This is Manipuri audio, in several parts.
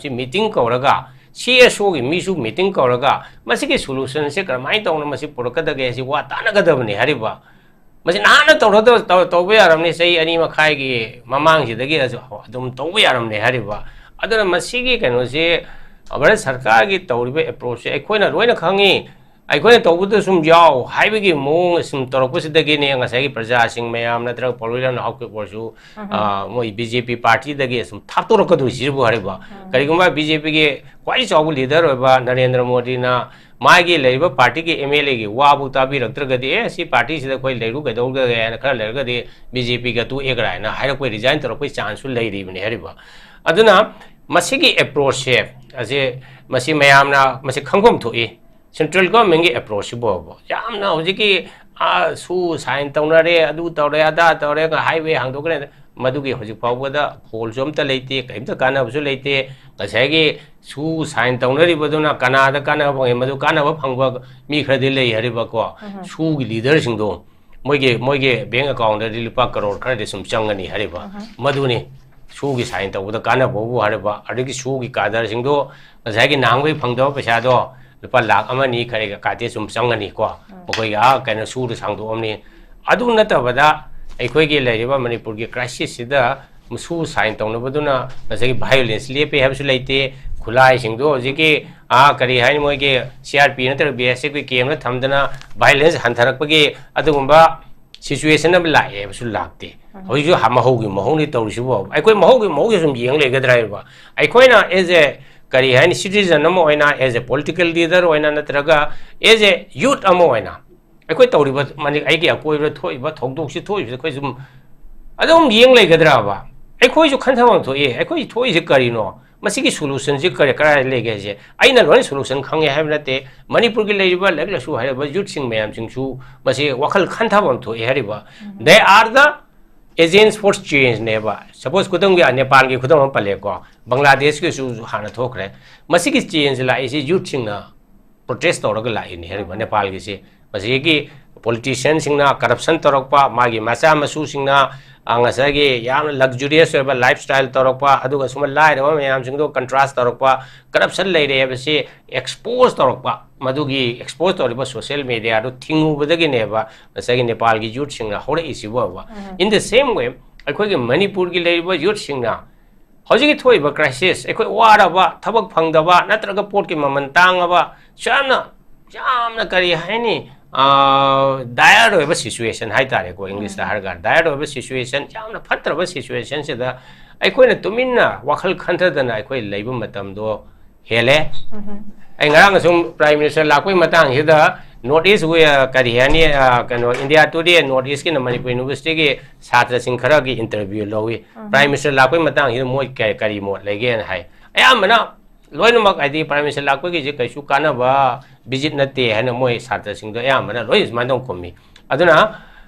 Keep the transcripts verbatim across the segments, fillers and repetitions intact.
ꯃꯤꯇꯤꯡ ꯀꯧꯔꯒ, ꯁꯤ ꯑꯦꯁ ꯑꯣꯒꯤ ꯃꯤꯁꯨ ꯃꯤꯇꯤꯡ ꯀꯧꯔꯒ, ꯃꯁꯤꯒꯤ ꯁꯣꯂꯨꯁꯟꯁꯦ ꯀꯔꯝꯍꯥꯏꯅ ꯇꯧꯅ ꯃꯁꯤ ꯄꯨꯔꯛꯀꯗꯒꯦ ꯍꯥꯏꯁꯤ ꯋꯥ ꯇꯥꯟꯅꯒꯗꯕꯅꯤ ꯍꯥꯏꯔꯤꯕ꯫ ꯃꯁꯤ ꯅꯍꯥꯟꯅ ꯇꯧꯔꯗ-, ꯇꯧ-, ꯇꯧꯕ ꯌꯥꯔꯝꯅꯤ, ꯆꯍꯤ ꯑꯅꯤ ꯃꯈꯥꯏꯒꯤ ꯃꯃꯥꯡꯁꯤꯗꯒꯤ ꯑꯁꯨ-, ꯑꯗꯨꯝ ꯇꯧꯕ ꯌꯥꯔꯝꯅꯤ ꯍꯥꯏꯔꯤꯕ꯫ ꯑꯗꯨꯅ ꯃꯁꯤꯒꯤ ꯀꯩꯅꯣꯁꯤ ꯚꯥꯔꯠ ꯁꯔꯀꯥꯔꯒꯤ ꯇꯧꯔꯤꯕ ꯑꯦꯄ꯭ꯔꯣꯆꯁꯦ ꯑꯩꯈꯣꯏꯅ ꯂꯣꯏꯅ ꯈꯪꯉꯤ꯫ ꯑꯩꯈꯣꯏꯅ ꯇꯧꯕꯗ ꯁꯨꯝ ꯌꯥꯎ ꯍꯥꯏꯕꯒꯤ ꯃꯑꯣꯡ ꯁꯨꯝ ꯇꯧꯔꯛꯄꯁꯤꯗꯒꯤꯅꯦ ꯉꯁꯥꯏꯒꯤ ꯄ꯭ꯔꯖꯥꯁꯤꯡ ꯃꯌꯥꯝ ꯅꯠꯇ꯭ꯔꯒ ꯄꯥꯎꯂꯣꯏ ꯂꯝꯅ ꯍꯧꯈꯤꯕ ꯑꯣꯏꯔꯁꯨ, ꯑ, ꯃꯣꯏ ꯕꯤ ꯖꯦ ꯄꯤ ꯄꯥꯔꯇꯤꯗꯒꯤ ꯁꯨꯝ ꯊꯥꯞꯇꯣꯔꯛꯀꯗꯣꯏꯁꯤꯕꯨ ꯍꯥꯏꯔꯤꯕ꯫ ꯀꯔꯤꯒꯨꯝꯕ ꯕꯤ ꯖꯦ ꯄꯤꯒꯤ ꯈ꯭ꯋꯥꯏ ꯆꯥꯎꯕ ꯂꯤꯗꯔ ꯑꯣꯏꯕ ꯅꯔꯦꯟꯗ꯭ꯔ ꯃꯣꯗꯤꯅ ꯃꯥꯒꯤ ꯂꯩꯔꯤꯕ ꯄꯥꯔꯇꯤꯒꯤ ꯑꯦꯝ ꯑꯦꯜ ꯑꯦꯒꯤ ꯋꯥꯕꯨ ꯇꯥꯕꯤꯔꯛꯇ꯭ꯔꯒꯗꯤ, "ꯑꯦ, ꯁꯤ ꯄꯥꯔꯇꯤꯁꯤꯗ ꯑꯩꯈꯣꯏ ꯂꯩꯔꯨ ꯀꯩꯗꯧꯔꯒꯦ?" ꯍꯥꯏꯅ ꯈꯔ ꯂꯩꯔꯒꯗꯤ ꯕꯤ ꯖꯦ ꯄꯤꯒ ꯇꯣꯛꯑꯦ ꯀꯥꯏꯅ ꯍꯥꯏꯔꯛꯄꯩ, ꯔꯤꯖꯥꯏꯟ ꯇꯧꯔꯛꯄꯩ ꯆꯥꯟꯁꯁꯨ ꯂꯩꯔꯤꯕꯅꯤ ꯍꯥꯏꯔꯤꯕ꯫ ꯑꯗꯨꯅ ꯃꯁꯤꯒꯤ ꯑꯦꯄ꯭ꯔꯣꯆꯁꯦ ꯑꯁꯤ, ꯃꯁꯤ ꯃꯌꯥꯝꯅ ꯃꯁꯤ ꯈꯪꯐꯝ ꯊꯣꯛꯏ꯫ ꯁꯦꯟꯇ꯭ꯔꯦꯜ ꯒꯣꯔꯃꯦꯟꯒꯤ ꯑꯦꯄ꯭ꯔꯣꯆꯁꯤꯕꯨ ꯌꯥꯝꯅ ꯍꯧꯖꯤꯛꯀꯤ, ꯑꯥ, ꯁꯨ ꯁꯥꯏꯟ ꯇꯧꯅꯔꯦ, ꯑꯗꯨ ꯇꯧꯔꯦ, ꯑꯗꯥ ꯇꯧꯔꯦ, ꯍꯥꯏꯋꯦ ꯍꯥꯡꯗꯣꯛꯈ꯭ꯔꯦ, ꯃꯗꯨꯒꯤ ꯍꯧꯖꯤꯛ ꯐꯥꯎꯕꯗ ꯐꯣꯜꯁꯨ ꯑꯝꯇ ꯂꯩꯇꯦ, ꯀꯔꯤꯝꯇ ꯀꯥꯟꯅꯕꯁꯨ ꯂꯩꯇꯦ꯫ ꯉꯁꯥꯏꯒꯤ ꯁꯨ ꯁꯥꯏꯟ ꯇꯧꯅꯔꯤꯕꯗꯨꯅ ꯀꯅꯥꯗ ꯀꯥꯟꯅꯕ ꯐꯪꯉꯤ? ꯃꯗꯨ ꯀꯥꯟꯅꯕ ꯐꯪꯕ ꯃꯤ ꯈꯔꯗꯤ ꯂꯩ ꯍꯥꯏꯔꯤꯕꯀꯣ꯫ ꯁꯨꯒꯤ ꯂꯤꯗꯔꯁꯤꯡꯗꯣ ꯃꯣꯏꯒꯤ, ꯃꯣꯏꯒꯤ ꯕꯦꯡ ꯑꯦꯀꯥꯎꯟꯗꯗꯤ ꯂꯨꯄꯥ ꯀꯔꯣꯔ ꯈꯔꯗꯤ ꯁꯨꯝ ꯆꯪꯒꯅꯤ ꯍꯥꯏꯔꯤꯕ꯫ ꯃꯗꯨꯅꯤ ꯁꯨꯒꯤ ꯁꯥꯏꯟ ꯇꯧꯕꯗ ꯀꯥꯟꯅꯕꯕꯨ ꯍꯥꯏꯔꯤꯕ꯫ ꯑꯗꯒꯤ ꯁꯨꯒꯤ ꯀꯥꯗꯔꯁꯤꯡꯗꯣ ꯉꯁꯥꯏꯒꯤ ꯅꯍꯥꯟꯈꯩ ꯐꯪꯗꯕ ꯄꯩꯁꯥꯗꯣ ꯂꯨꯄꯥ ꯂꯥꯈ ꯑꯃ ꯑꯅꯤ ꯈꯔ ꯀꯥꯇꯤ ꯁꯨꯝ ꯆꯪꯒꯅꯤꯀꯣ꯫ ꯃꯈꯣꯏꯒꯤ, ꯑꯥ, ꯀꯩꯅꯣ, ꯁꯨꯗ ꯁꯥꯡꯗꯣꯛꯑꯝꯅꯤ꯫ ꯑꯗꯨ ꯅꯠꯇꯕꯗ ꯑꯩꯈꯣꯏꯒꯤ ꯂꯩꯔꯤꯕ ꯃꯅꯤꯄꯨꯔꯒꯤ ꯀ꯭ꯔꯥꯏꯁꯤꯁꯁꯤꯗ ꯁꯨ ꯁꯥꯏꯟ ꯇꯧꯅꯕꯗꯨꯅ ꯉꯁꯥꯏꯒꯤ ꯚꯥꯏꯑꯣꯂꯦꯟꯁ ꯂꯦꯞꯄꯦ ꯍꯥꯏꯕꯁꯨ ꯂꯩꯇꯦ꯫ ꯈꯨꯠꯂꯥꯏꯁꯤꯡꯗꯣ ꯍꯧꯖꯤꯛꯀꯤ, ꯑꯥ, ꯀꯔꯤ ꯍꯥꯏꯅꯤ, ꯃꯣꯏꯒꯤ ꯁꯤ ꯑꯥꯔ ꯄꯤ ꯅꯠꯇ꯭ꯔꯒ ꯕꯤ ꯑꯦꯁ ꯑꯦꯐꯀꯤ ꯀꯦꯝꯗ ꯊꯝꯗꯅ ꯚꯥꯏꯑꯣꯂꯦꯟꯁ ꯍꯟꯊꯔꯛꯄꯒꯤ ꯑꯗꯨꯒꯨꯝꯕ ꯁꯤꯆꯨꯋꯦꯁꯟ ꯑꯃ ꯂꯥꯛꯑꯦ ꯍꯥꯏꯕꯁꯨ ꯂꯥꯛꯇꯦ꯫ ꯍꯧꯖꯤꯛꯁꯨ ꯍ-, ꯃꯍꯧꯒꯤ ꯃꯍꯧꯅꯤ ꯇꯧꯔꯤꯁꯤꯕꯨ꯫ ꯑꯩꯈꯣꯏ ꯃꯍꯧꯒꯤ ꯃꯍꯧꯁꯦ ꯁꯨꯝ ꯌꯦꯡ ꯂꯩꯒꯗ꯭ꯔꯥ ꯍꯥꯏꯕ? ꯑꯩꯈꯣꯏꯅ as a, ꯀꯔꯤ ꯍꯥꯏꯅꯤ, ꯁꯤꯇꯤꯖꯟ ꯑꯃ ꯑꯣꯏꯅ, as a political leader ꯑꯣꯏꯅ ꯅꯠꯇ꯭ꯔꯒ as a youth ꯑꯃ ꯑꯣꯏꯅ ꯑꯩꯈꯣꯏ ꯇꯧꯔꯤꯕ ꯃꯅꯤ-, ꯑꯩꯒꯤ ꯑꯀꯣꯏꯕꯗ ꯊꯣꯛꯏꯕ ꯊꯧꯗꯣꯛꯁꯤ ꯊꯣꯛꯏꯕꯁꯤ ꯑꯩꯈꯣꯏ ꯁꯨꯝ ꯑꯗꯨꯝ ꯌꯦꯡ ꯂꯩꯒꯗ꯭ꯔꯕ? ꯑꯩꯈꯣꯏꯁꯨ ꯈꯟꯊꯐꯝ ꯊꯣꯛꯏ꯫ ꯑꯩꯈꯣꯏ ꯊꯣꯛꯏꯁꯤ ꯀꯔꯤꯅꯣ? ꯃꯁꯤꯒꯤ ꯁꯣꯂꯨꯁꯟꯁꯤ ꯀꯔꯤ, ꯀꯗꯥꯏꯗ ꯂꯩꯒꯦ ꯍꯥꯏꯁꯦ? ꯑꯩꯅ ꯂꯣꯏꯅ ꯁꯣꯂꯨꯁꯟ ꯈꯪꯉꯦ ꯍꯥꯏꯕ ꯅꯠꯇꯦ꯫ ꯃꯅꯤꯄꯨꯔꯒꯤ ꯂꯩꯔꯤꯕ ꯂꯥꯏꯔꯤꯛ ꯂꯥꯏꯁꯨ ꯍꯩꯔꯕ ꯌꯨꯠꯁꯤꯡ ꯃꯌꯥꯝꯁꯤꯡꯁꯨ ꯃꯁꯤ ꯋꯥꯈꯜ ꯈꯟꯊꯐꯝ ꯊꯣꯛꯏ ꯍꯥꯏꯔꯤꯕ꯫ They are the agents for changeꯅꯦꯕ꯫ ꯁꯄꯣꯁ, ꯈꯨꯗꯝꯒꯤ, ꯅꯦꯄꯥꯜꯒꯤ ꯈꯨꯗꯝ ꯑꯃ ꯄꯜꯂꯦꯀꯣ, ꯕꯪꯒ꯭ꯂꯥꯗꯦꯁꯀꯤꯁꯨ ꯍꯥꯟꯅ ꯊꯣꯛꯈ꯭ꯔꯦ꯫ ꯃꯁꯤꯒꯤ ꯆꯦꯟꯖ ꯂꯥꯛꯏꯁꯤ ꯌꯨꯠꯁꯤꯡꯅ ꯄ꯭ꯔꯣꯇꯦꯁ ꯇꯧꯔꯒ ꯂꯥꯛꯏꯅꯤ ꯍꯥꯏꯔꯤꯕ ꯅꯦꯄꯥꯜꯒꯤꯁꯦ꯫ ꯃꯁꯤꯒꯤ ꯄꯣꯂꯤꯇꯤꯁꯤꯌꯟꯁꯤꯡꯅ ꯀꯔꯞꯁꯟ ꯇꯧꯔꯛꯄ, ꯃꯥꯒꯤ ꯃꯆꯥ ꯃꯁꯨꯁꯤꯡꯅ, ꯑ, ꯉꯁꯥꯏꯒꯤ ꯌꯥꯝꯅ ꯂꯛꯖꯔꯤꯌꯁ ꯑꯣꯏꯕ ꯂꯥꯏꯐ ꯁ꯭ꯇꯥꯏꯜ ꯇꯧꯔꯛꯄ, ꯑꯗꯨꯒ ꯁꯨꯝꯕ ꯂꯥꯏꯔꯕ ꯃꯌꯥꯝꯁꯤꯡꯗꯣ ꯀꯟꯇ꯭ꯔꯥꯁ ꯇꯧꯔꯛꯄ, ꯀꯔꯞꯁꯟ ꯂꯩꯔꯦ ꯍꯥꯏꯕꯁꯤ ꯑꯦꯛꯁꯄꯣꯖ ꯇꯧꯔꯛꯄ, ꯃꯗꯨꯒꯤ ꯑꯦꯛꯁꯄꯣꯖ ꯇꯧꯔꯤꯕ ꯁꯣꯁꯤꯌꯦꯜ ꯃꯦꯗꯤꯌꯥꯗꯨ ꯊꯤꯡꯉꯨꯕꯗꯕ ꯉꯁꯥꯏꯒꯤ ꯅꯦꯄꯥꯜꯒꯤ ꯌꯨꯠꯁꯤꯡꯅ ꯍꯧꯔꯛꯏꯁꯤꯕꯨ ꯍꯥꯏꯕ꯫ In the same way, ꯑꯩꯈꯣꯏꯒꯤ ꯃꯅꯤꯄꯨꯔꯒꯤ ꯂꯩꯔꯤꯕ ꯌꯨꯠꯁꯤꯡꯅ ꯍꯧꯖꯤꯛꯀꯤ ꯊꯣꯛꯏꯕ ꯀ꯭ꯔꯥꯏꯁꯤꯁ, ꯑꯩꯈꯣꯏ ꯋꯥꯔꯕ, ꯊꯕꯛ ꯐꯪꯗꯕ, ꯅꯠꯇ꯭ꯔꯒ ꯄꯣꯠꯀꯤ ꯃꯃꯜ ꯇꯥꯡꯉꯕ, ꯌꯥꯝꯅ, ꯌꯥꯝꯅ ꯀꯔꯤ ꯍꯥꯏꯅꯤ, ꯗꯥꯌꯔ ꯑꯣꯏꯕ ꯁꯤꯆꯨꯋꯦꯁꯟ ꯍꯥꯏꯇꯥꯔꯦꯀꯣ, ꯏꯪꯂꯤꯁꯇ ꯍꯥꯏꯔꯒ, ꯗꯥꯌꯔ ꯑꯣꯏꯕ ꯁꯤꯆꯨꯋꯦꯁꯟ, ꯌꯥꯝꯅ ꯐꯠꯇ꯭ꯔꯕ ꯁꯤꯆꯨꯋꯦꯁꯟꯁꯤꯗ ꯑꯩꯈꯣꯏꯅ ꯇꯨꯃꯤꯟꯅ ꯋꯥꯈꯜ ꯈꯟꯊꯗꯅ ꯑꯩꯈꯣꯏ ꯂꯩꯕ ꯃꯇꯝꯗꯣ ꯍꯦꯜꯂꯦ꯫ ꯑꯩ ꯉꯔꯥꯡ ꯁꯨꯝ ꯄ꯭ꯔꯥꯏꯝ ꯃꯤꯅꯤꯁꯇꯔ ꯂꯥꯛꯄꯒꯤ ꯃꯇꯥꯡꯁꯤꯗ ꯅꯣꯔꯠ ꯏꯁ, ꯑ, ꯀꯔꯤ ꯍꯥꯏꯅꯤ, ꯑ, ꯀꯩꯅꯣ, ꯏꯟꯗꯤꯌꯥ ꯇꯨꯗꯦ ꯅꯣꯔꯠ ꯏꯁꯀꯤꯅ ꯃꯅꯤꯄꯨꯔ ꯌꯨꯅꯤꯚꯔꯁꯤꯇꯤꯒꯤ ꯁꯥꯇ꯭ꯔꯁꯤꯡ ꯈꯔꯒꯤ ꯏꯟꯇꯔꯚ꯭ꯌꯨ ꯂꯧꯏ꯫ ꯄ꯭ꯔꯥꯏꯝ ꯃꯤꯅꯤꯁꯇꯔ ꯂꯥꯛꯄꯒꯤ ꯃꯇꯥꯡꯁꯤꯗ ꯃꯣꯏ ꯀ-, ꯀꯔꯤ ꯃꯣꯠ ꯂꯩꯒꯦꯅ ꯍꯥꯏ꯫ ꯑꯌꯥꯝꯕꯅ ꯂꯣꯏꯅꯃꯛ, ꯍꯥꯏꯗꯤ, ꯄ꯭ꯔꯥꯏꯝ ꯃꯤꯅꯤꯁꯇꯔ ꯂꯥꯛꯄꯒꯤꯁꯦ ꯀꯩꯁꯨ ꯀꯥꯟꯅꯕ ꯚꯤꯖꯤꯠ ꯅꯠꯇꯦ ꯍꯥꯏꯅ ꯃꯣꯏ ꯁꯥꯇ꯭ꯔꯁꯤꯡꯗꯣ ꯑꯌꯥꯝꯕꯅ ꯂꯣꯏ ꯁꯨꯃꯥꯏꯅ ꯇꯧ ꯈꯨꯝꯃꯤ꯫ ꯑꯗꯨꯅ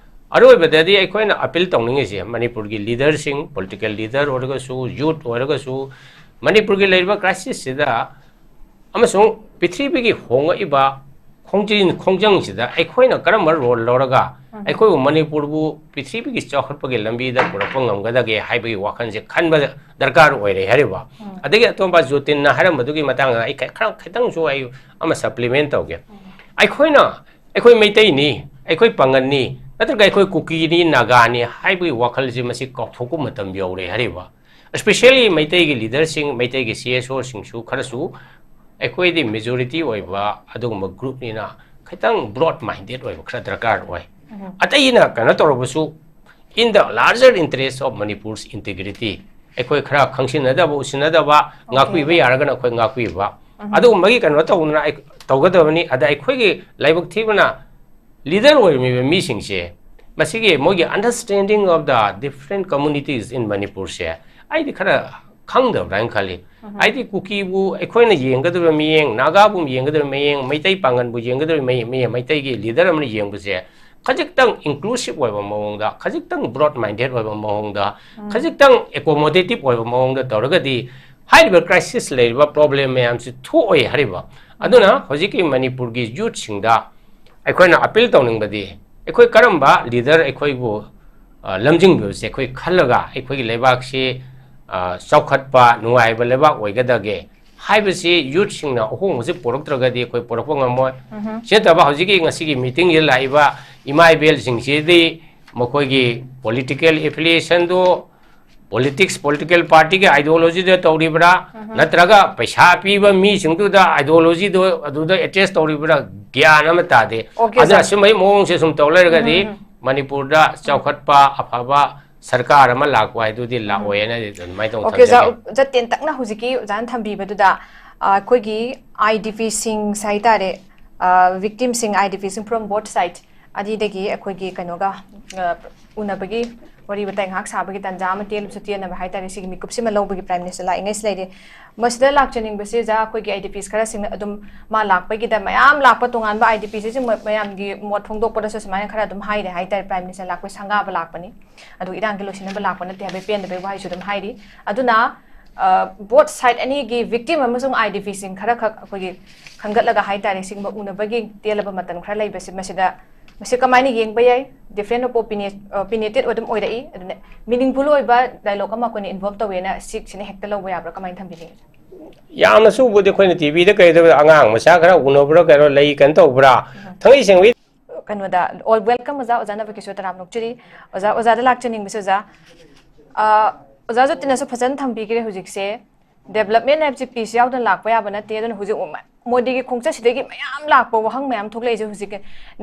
ꯑꯔꯣꯏꯕꯗꯗꯤ ꯑꯩꯈꯣꯏꯅ ꯑꯄꯤꯜ ꯇꯧꯅꯤꯡꯉꯤꯁꯦ, ꯃꯅꯤꯄꯨꯔꯒꯤ ꯂꯤꯗꯔꯁꯤꯡ, ꯄꯣꯂꯤꯇꯤꯀꯦꯜ ꯂꯤꯗꯔ ꯑꯣꯏꯔꯒꯁꯨ, ꯌꯨꯠ ꯑꯣꯏꯔꯒꯁꯨ, ꯃꯅꯤꯄꯨꯔꯒꯤ ꯂꯩꯔꯤꯕ ꯀ꯭ꯔꯥꯏꯁꯤꯁꯁꯤꯗ ꯑꯃꯁꯨꯡ ꯄ꯭ꯔꯤꯊꯤꯕꯤꯒꯤ ꯍꯣꯡꯂꯛꯏꯕ ꯈꯣꯡꯖꯤꯟ ꯈꯣꯡꯖꯪꯁꯤꯗ ꯑꯩꯈꯣꯏꯅ ꯀꯔꯝꯕ ꯔꯣꯜ ꯂꯧꯔꯒ ꯑꯩꯈꯣꯏꯕꯨ, ꯃꯅꯤꯄꯨꯔꯕꯨ ꯄ꯭ꯔꯤꯊꯤꯕꯤꯒꯤ ꯆꯥꯎꯈꯠꯄꯒꯤ ꯂꯝꯕꯤꯗ ꯄꯨꯔꯛꯄ ꯉꯝꯒꯗꯒꯦ ꯍꯥꯏꯕꯒꯤ ꯋꯥꯈꯜꯁꯦ ꯈꯟꯕ ꯗꯔꯀꯥꯔ ꯑꯣꯏꯔꯦ ꯍꯥꯏꯔꯤꯕ꯫ ꯑꯗꯒꯤ ꯑꯇꯣꯝꯕ ꯖꯣꯇꯤꯟꯅ ꯍꯥꯏꯔꯝꯕꯗꯨꯒꯤ ꯃꯇꯥꯡꯗ ꯑꯩ ꯈ-, ꯈꯔ ꯈꯤꯇꯪꯁꯨ ꯑꯩ ꯑꯃ ꯁꯄ꯭ꯂꯤꯃꯦꯟ ꯇꯧꯒꯦ꯫ ꯑꯩꯈꯣꯏꯅ, ꯑꯩꯈꯣꯏ ꯃꯩꯇꯩꯅꯤ, ꯑꯩꯈꯣꯏ ꯄꯥꯉꯜꯅꯤ, ꯅꯠꯇ꯭ꯔꯒ ꯑꯩꯈꯣꯏ ꯀꯨꯀꯤꯅꯤ, ꯅꯥꯒꯥꯅꯤ ꯍꯥꯏꯕꯒꯤ ꯋꯥꯈꯜꯁꯦ ꯃꯁꯤ ꯀꯥꯎꯊꯣꯛꯄ ꯃꯇꯝ ꯌꯧꯔꯦ ꯍꯥꯏꯔꯤꯕ꯫ Especially ꯃꯩꯇꯩꯒꯤ ꯂꯤꯗꯔꯁꯤꯡ, ꯃꯩꯇꯩꯒꯤ ꯁꯤ ꯑꯦꯁ ꯑꯣꯁꯤꯡꯁꯨ ꯈꯔꯁꯨ ꯑꯩꯈꯣꯏꯗꯤ ꯃꯦꯖꯣꯔꯤꯇꯤ ꯑꯣꯏꯕ ꯑꯗꯨꯒꯨꯝꯕ ꯒ꯭ꯔꯨꯞꯅꯤꯅ ꯈꯤꯇꯪ ꯕ꯭ꯔꯣꯗ ꯃꯥꯏꯟꯗꯦꯗ ꯑꯣꯏꯕ ꯈꯔ ꯗꯔꯀꯥꯔ ꯑꯣꯏ꯫ ꯑꯇꯩꯅ ꯀꯩꯅꯣ ꯇꯧꯔꯕꯁꯨ, in the larger interest of Manipur's integrity, ꯑꯩꯈꯣꯏ ꯈꯔ ꯈꯪꯁꯤꯟꯅꯗꯕ, ꯎꯁꯤꯟꯅꯗꯕ, ꯉꯥꯛꯄꯤꯕ ꯌꯥꯔꯒꯅ ꯑꯩꯈꯣꯏ ꯉꯥꯛꯄꯤꯕ, ꯑꯗꯨꯒꯨꯝꯕꯒꯤ ꯀꯩꯅꯣ ꯇꯧꯗꯅ ꯑꯩ-, ꯇꯧꯒꯗꯕꯅꯤ꯫ ꯑꯗ ꯑꯩꯈꯣꯏꯒꯤ ꯂꯥꯏꯕꯛ ꯊꯤꯕꯅ ꯂꯤꯗꯔ ꯑꯣꯏꯔꯝꯃꯤꯕ ꯃꯤꯁꯤꯡꯁꯦ, ꯃꯁꯤꯒꯤ ꯃꯣꯏꯒꯤ understanding of the different communities in Manipurꯁꯦ ꯑꯩꯗꯤ ꯈꯔ ꯈꯪꯗꯕ꯭ꯔꯥ ꯍꯥꯏꯅ ꯈꯜꯂꯤ꯫ ꯍꯥꯏꯗꯤ ꯀꯨꯀꯤꯕꯨ ꯑꯩꯈꯣꯏꯅ ꯌꯦꯡꯒꯗꯧꯔꯤꯕ ꯃꯤꯠꯌꯦꯡ, ꯅꯥꯒꯥꯕꯨ ꯌꯦꯡꯒꯗꯧꯔꯤꯕ ꯃꯤꯠꯌꯦꯡ, ꯃꯩꯇꯩ ꯄꯥꯉꯟꯕꯨ ꯌꯦꯡꯒꯗꯧꯔꯤꯕ ꯃꯤ-, ꯃꯤ-, ꯃꯩꯇꯩꯒꯤ ꯂꯤꯗꯔ ꯑꯃꯅ ꯌꯦꯡꯕꯁꯦ ꯈꯖꯤꯛꯇꯪ ꯏꯟꯀ꯭ꯂꯨꯁꯤꯞ ꯑꯣꯏꯕ ꯃꯑꯣꯡꯗ, ꯈꯖꯤꯛꯇꯪ ꯕ꯭ꯔꯣꯗ ꯃꯥꯏꯟꯗꯦꯗ ꯑꯣꯏꯕ ꯃꯑꯣꯡꯗ, ꯈꯖꯤꯛꯇꯪ ꯑꯦꯀꯣꯃꯣꯗꯦꯇꯤꯞ ꯑꯣꯏꯕ ꯃꯑꯣꯡꯗ ꯇꯧꯔꯒꯗꯤ ꯍꯥꯏꯔꯤꯕ ꯀ꯭ꯔꯥꯏꯁꯤꯁ ꯂꯩꯔꯤꯕ ꯄ꯭ꯔꯣꯕ꯭ꯂꯦꯝ ꯃꯌꯥꯝꯁꯤ ꯊꯣꯛꯑꯣꯏ ꯍꯥꯏꯔꯤꯕ꯫ ꯑꯗꯨꯅ ꯍꯧꯖꯤꯛꯀꯤ ꯃꯅꯤꯄꯨꯔꯒꯤ ꯌꯨꯠꯁꯤꯡꯗ ꯑꯩꯈꯣꯏꯅ ꯑꯄꯤꯜ ꯇꯧꯅꯤꯡꯕꯗꯤ, ꯑꯩꯈꯣꯏ ꯀꯔꯝꯕ ꯂꯤꯗꯔ ꯑꯩꯈꯣꯏꯕꯨ ꯑ, ꯂꯝꯖꯤꯡꯕꯤꯕꯁꯦ ꯑꯩꯈꯣꯏ ꯈꯜꯂꯒ ꯑꯩꯈꯣꯏꯒꯤ ꯂꯩꯕꯥꯛꯁꯤ ꯑ, ꯆꯥꯎꯈꯠꯄ ꯅꯨꯡꯉꯥꯏꯕ ꯂꯩꯕꯥꯛ ꯑꯣꯏꯒꯗꯒꯦ ꯍꯥꯏꯕꯁꯤ ꯌꯨꯠꯁꯤꯡꯅ ꯑꯍꯣꯡꯕꯁꯤ ꯄꯨꯔꯛꯇ꯭ꯔꯒꯗꯤ ꯑꯩꯈꯣꯏ ꯄꯨꯔꯛꯄ ꯉꯝꯃꯣꯏ꯫ ꯁꯤ ꯅꯠꯇꯕ ꯍꯧꯖꯤꯛꯀꯤ ꯉꯁꯤꯒꯤ ꯃꯤꯇꯤꯡꯁꯤꯗ ꯂꯥꯛꯏꯕ ꯏꯃꯥ ꯏꯕꯦꯜꯁꯤꯡꯁꯤꯗꯤ ꯃꯈꯣꯏꯒꯤ ꯄꯣꯂꯤꯇꯤꯀꯦꯜ ꯑꯦꯐꯤꯂꯤꯌꯦꯁꯟꯗꯨ ꯄꯣꯂꯤꯇꯤꯛꯁ, ꯄꯣꯂꯤꯇꯤꯀꯦꯜ ꯄꯥꯔꯇꯤꯒꯤ ꯑꯥꯏꯗꯤꯌꯣꯂꯣꯖꯤꯗ ꯇꯧꯔꯤꯕ꯭ꯔꯥ, ꯅꯠꯇ꯭ꯔꯒ ꯄꯩꯁꯥ ꯄꯤꯕ ꯃꯤꯁꯤꯡꯗꯨꯗ ꯑꯥꯏꯗꯤꯌꯣꯂꯣꯖꯤꯗꯣ ꯑꯗꯨꯗ ꯑꯦꯇꯦꯁ ꯇꯧꯔꯤꯕ꯭ꯔꯥ, ꯒ꯭ꯌꯥꯟ ꯑꯃ ꯇꯥꯗꯦ꯫ ꯑꯣꯀꯦ, ꯑꯗꯨꯅ ꯑꯣꯖꯥ꯫ ꯑꯁꯨꯝꯕꯒꯤ ꯃꯑꯣꯡꯁꯦ ꯁꯨꯝ ꯇꯧ ꯂꯩꯔꯒꯗꯤ ꯎꯝ, ꯎꯝ, ꯎꯝ꯫ ꯃꯅꯤꯄꯨꯔꯗ ꯆꯥꯎꯈꯠꯄ ꯑꯐꯕ ꯁꯔꯀꯥꯔ ꯑꯃ ꯂꯥꯛꯄ ꯍꯥꯏꯗꯨꯗꯤ ꯂꯥꯛꯑꯣꯏꯅ ꯑꯗꯨꯃꯥꯏꯅ ꯇꯧꯅ ꯑꯣꯀꯦ, ꯑꯣꯖꯥ, ꯊꯝꯖꯒꯦ꯫ ꯑꯣꯖꯥ, ꯇꯦꯟꯇꯛꯅ ꯍꯧꯖꯤꯛꯀꯤ ꯑꯣꯖꯥꯅ ꯊꯝꯕꯤꯕꯗꯨꯗ, ꯑ, ꯑꯩꯈꯣꯏꯒꯤ IDPꯁꯤꯡ ꯍꯥꯏꯇꯥꯔꯦ, ꯑ, victimꯁꯤꯡ, IDPꯁꯤꯡ from both side ꯑꯅꯤꯗꯒꯤ ꯑꯩꯈꯣꯏꯒꯤ ꯀꯩꯅꯣꯒ, ꯑ, ꯎꯅꯕꯒꯤ ꯋꯥꯔꯤ ꯋꯥꯇꯥꯏ ꯉꯥꯏꯍꯥꯛ ꯁꯥꯕꯒꯤ ꯇꯥꯟꯖꯥ ꯑꯃ ꯇꯦꯜꯂꯕꯁꯨ ꯇꯦꯟꯅꯕ ꯍꯥꯏꯇꯥꯔꯦ, ꯁꯤꯒꯤ ꯃꯤꯀꯨꯞꯁꯤꯃ ꯂꯧꯕꯒꯤ Prime Minister ꯂꯥꯛꯏꯉꯩꯁꯤ ꯂꯩꯔꯦ꯫ ꯃꯁꯤꯗ ꯂꯥꯛꯆꯅꯤꯡꯕꯁꯦ ꯑꯣꯖꯥ, ꯑꯩꯈꯣꯏꯒꯤ IDPs ꯈꯔꯁꯤꯡꯅ ꯑꯗꯨꯝ ꯃꯥ ꯂꯥꯛꯄꯒꯤꯗ ꯃꯌꯥꯝ ꯂꯥꯛꯄ, ꯇꯣꯉꯥꯟꯕ IDPꯁꯤꯡ ꯃ-, ꯃꯌꯥꯝꯒꯤ ꯃꯣꯠ ꯐꯣꯡꯗꯣꯛꯄꯗꯁꯨ ꯁꯨꯃꯥꯏꯅ ꯈꯔ ꯑꯗꯨꯝ ꯍꯥꯏꯔꯦ ꯍꯥꯏꯇꯥꯔꯦ, Prime Minister ꯂꯥꯛꯄꯒꯤ ꯁꯪꯒꯥꯕ ꯂꯥꯛꯄꯅꯤ, ꯑꯗꯨ ꯏꯔꯥꯡꯒꯤ ꯂꯣꯏꯁꯤꯟꯅꯕ ꯂꯥꯛꯄ ꯅꯠꯇꯦ ꯍꯥꯏꯕꯒꯤ ꯄꯦꯟꯗꯕꯒꯤ ꯋꯥꯍꯩꯁꯨ ꯑꯗꯨꯝ ꯍꯥꯏꯔꯤ꯫ ꯑꯗꯨꯅ, ꯑ, both side ꯑꯅꯤꯒꯤ victim ꯑꯃꯁꯨꯡ IDPꯁꯤꯡ ꯈꯔꯈꯛ ꯑꯩꯈꯣꯏꯒꯤ ꯈꯟꯒꯠꯂꯒ ꯍꯥꯏꯇꯥꯔꯦ, ꯁꯤꯒꯨꯝꯕ ꯎꯅꯕꯒꯤ ꯇꯦꯜꯂꯕ ꯃꯇꯝ ꯈꯔ ꯂꯩꯕꯁꯦ, ꯃꯁꯤꯗ, ꯃꯁꯤ ꯀꯃꯥꯏꯅ ꯌꯦꯡꯕ ꯌꯥꯏ? Different of opinion, opinionated ꯑꯗꯨꯝ ꯑꯣꯏꯔꯛꯏ꯫ ꯑꯗꯨꯅ meaningful ꯑꯣꯏꯕ dialogue ꯑꯃ ꯑꯩꯈꯣꯏꯅ involve ꯇꯧꯋꯦꯅ ꯁꯤꯁꯤꯅ ꯍꯦꯛꯇ ꯂꯧꯕ ꯌꯥꯕ꯭ꯔꯥ? ꯀꯃꯥꯏꯅ ꯊꯝꯕꯤꯅꯤꯡꯉꯤ? ꯌꯥꯝꯅꯁꯨ ꯎꯕꯗꯤ ꯑꯩꯈꯣꯏꯅ TVꯗ ꯀꯩꯗ ꯑꯉꯥꯡ ꯃꯆꯥ ꯈꯔ ꯎꯅꯕ꯭ꯔꯥ ꯀꯩꯅꯣ ꯂꯩ ꯀꯩꯅꯣ ꯇꯧꯕ꯭ꯔꯥ? ꯎꯝ꯫ ꯊꯥꯡꯒꯩ ꯁꯦꯡꯕꯒꯤ ꯀꯩꯅꯣꯗ, all welcome ꯑꯣꯖꯥ, ꯑꯣꯖꯥꯅ ꯀꯩꯁꯨ ꯇꯔꯥꯝ ꯅꯣꯛꯆꯔꯤ꯫ ꯑꯣꯖꯥ, ꯑꯣꯖꯥꯗ ꯂꯥꯛꯆꯅꯤꯡꯕꯁꯦ ꯑꯣꯖꯥ, ꯑ, ꯑꯣꯖꯥꯁꯨ ꯇꯤꯟꯅꯁꯨ ꯐꯖꯅ ꯊꯝꯕꯤꯈ꯭ꯔꯦ ꯍꯧꯖꯤꯛꯁꯦ꯫ Development ꯍꯥꯏꯕꯁꯤ peace ꯌꯥꯎꯗꯅ ꯂꯥꯛꯄ ꯌꯥꯕ ꯅꯠꯇꯦ꯫ ꯑꯗꯨꯅ ꯍꯧꯖꯤꯛ ꯃ-, ꯃꯣꯗꯤꯒꯤ ꯈꯣꯡꯆꯠꯁꯤꯗꯒꯤ ꯃꯌꯥꯝ ꯂꯥꯛꯄ ꯋꯥꯍꯪ ꯃꯌꯥꯝ ꯊꯣꯛꯂꯛꯏꯁꯦ ꯍꯧꯖꯤꯛꯀꯤ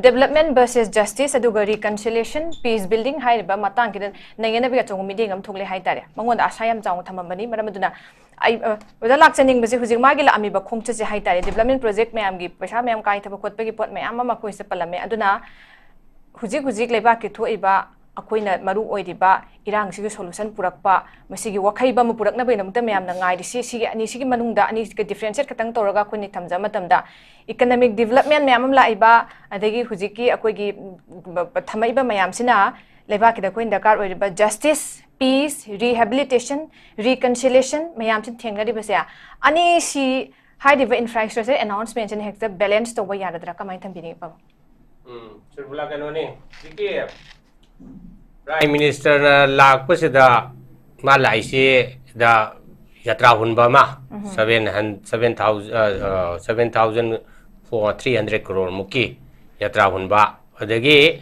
development versus justice ꯑꯗꯨꯒ reconciliation, peace building ꯍꯥꯏꯔꯤꯕ ꯃꯇꯥꯡꯁꯤꯗ ꯅꯩꯅꯅꯕꯒꯤ ꯑꯆꯧꯕ ꯃꯤꯠꯌꯦꯡ ꯑꯃ ꯊꯣꯛꯂꯛꯑꯦ ꯍꯥꯏꯇꯥꯔꯦ꯫ ꯃꯉꯣꯟꯗ ꯑꯁꯥ ꯌꯥꯝ ꯆꯥꯎꯅ ꯊꯝꯃꯝꯕꯅꯤ꯫ ꯃꯔꯝ ꯑꯗꯨꯅ ꯑꯩ, ꯑ, ꯑꯣꯖꯥ ꯂꯥꯛꯆꯅꯤꯡꯕꯁꯦ ꯍꯧꯖꯤꯛ ꯃꯥꯒꯤ ꯂꯥꯛꯑꯝꯃꯤꯕ ꯈꯣꯡꯆꯠꯁꯦ ꯍꯥꯏꯇꯥꯔꯦ, development project ꯃꯌꯥꯝꯒꯤ ꯄꯩꯁꯥ ꯃꯌꯥꯝ ꯀꯥꯏꯊꯕ ꯈꯣꯠꯄꯒꯤ ꯄꯣꯠ ꯃꯌꯥꯝ ꯑꯃ ꯑꯩꯈꯣꯏꯁꯤꯗ ꯄꯜꯂꯝꯃꯦ꯫ ꯑꯗꯨꯅ ꯍꯧꯖꯤꯛ ꯍꯧꯖꯤꯛ ꯂꯩꯕꯥꯛꯀꯤ ꯊꯣꯛꯏꯕ ꯑꯩꯈꯣꯏꯅ ꯃꯔꯨ ꯑꯣꯏꯔꯤꯕ ꯏꯔꯥꯡꯁꯤꯒꯤ solution ꯄꯨꯔꯛꯄ, ꯃꯁꯤꯒꯤ ꯋꯥꯈꯩꯕ ꯑꯃ ꯄꯨꯔꯛꯅꯕꯒꯤꯗꯃꯛꯇ ꯃꯌꯥꯝꯅ ꯉꯥꯏꯔꯤꯁꯤ, ꯁꯤꯒꯤ ꯑꯅꯤꯁꯤꯒꯤ ꯃꯅꯨꯡꯗ ꯑꯅꯤꯁꯤꯒ differentiate ꯈꯛꯇꯪ ꯇꯧꯔꯒ ꯑꯩꯈꯣꯏꯅ ꯊꯝꯖꯕ ꯃꯇꯝꯗ, economic development ꯃꯌꯥꯝ ꯑꯃ ꯂꯥꯛꯏꯕ, ꯑꯗꯒꯤ ꯍꯧꯖꯤꯛꯀꯤ ꯑꯩꯈꯣꯏꯒꯤ, ꯎꯝ, ꯊꯝꯃꯛꯏꯕ ꯃꯌꯥꯝꯁꯤꯅ ꯂꯩꯕꯥꯛꯀꯤꯗ ꯑꯩꯈꯣꯏꯅ ꯗꯔꯀꯥꯔ ꯑꯣꯏꯔꯤꯕ justice, peace, rehabilitation, reconciliation ꯃꯌꯥꯝꯁꯤ ꯊꯦꯡꯅꯔꯤꯕꯁꯦ, ꯑꯅꯤꯁꯤ ꯍꯥꯏꯔꯤꯕ infrastructure announcementꯁꯤꯅ ꯍꯦꯛꯇ balance ꯇꯧꯕ ꯌꯥꯒꯗ꯭ꯔꯥ? ꯀꯃꯥꯏꯅ ꯊꯝꯕꯤꯅꯤꯡꯉꯤ, ꯄꯥꯕꯨꯡ? ꯎꯝ, ꯁꯨꯔꯕꯨꯂꯥ, ꯀꯩꯅꯣꯅꯤ, ꯍꯧꯖꯤꯛꯀꯤ Prime Ministerꯅ ꯂꯥꯛꯄꯁꯤꯗ ꯃꯥ ꯂꯥꯛꯏꯁꯤꯗ ꯌꯥꯇ꯭ꯔꯥ ꯍꯨꯟꯕ ꯑꯃ, ꯎꯝ꯫ Seven hun-, seven thousand, ꯑ, ꯑ, seven thousand four, three hundred crore ꯃꯨꯛꯀꯤ ꯌꯥꯇ꯭ꯔꯥ ꯍꯨꯟꯕ, ꯑꯗꯒꯤ,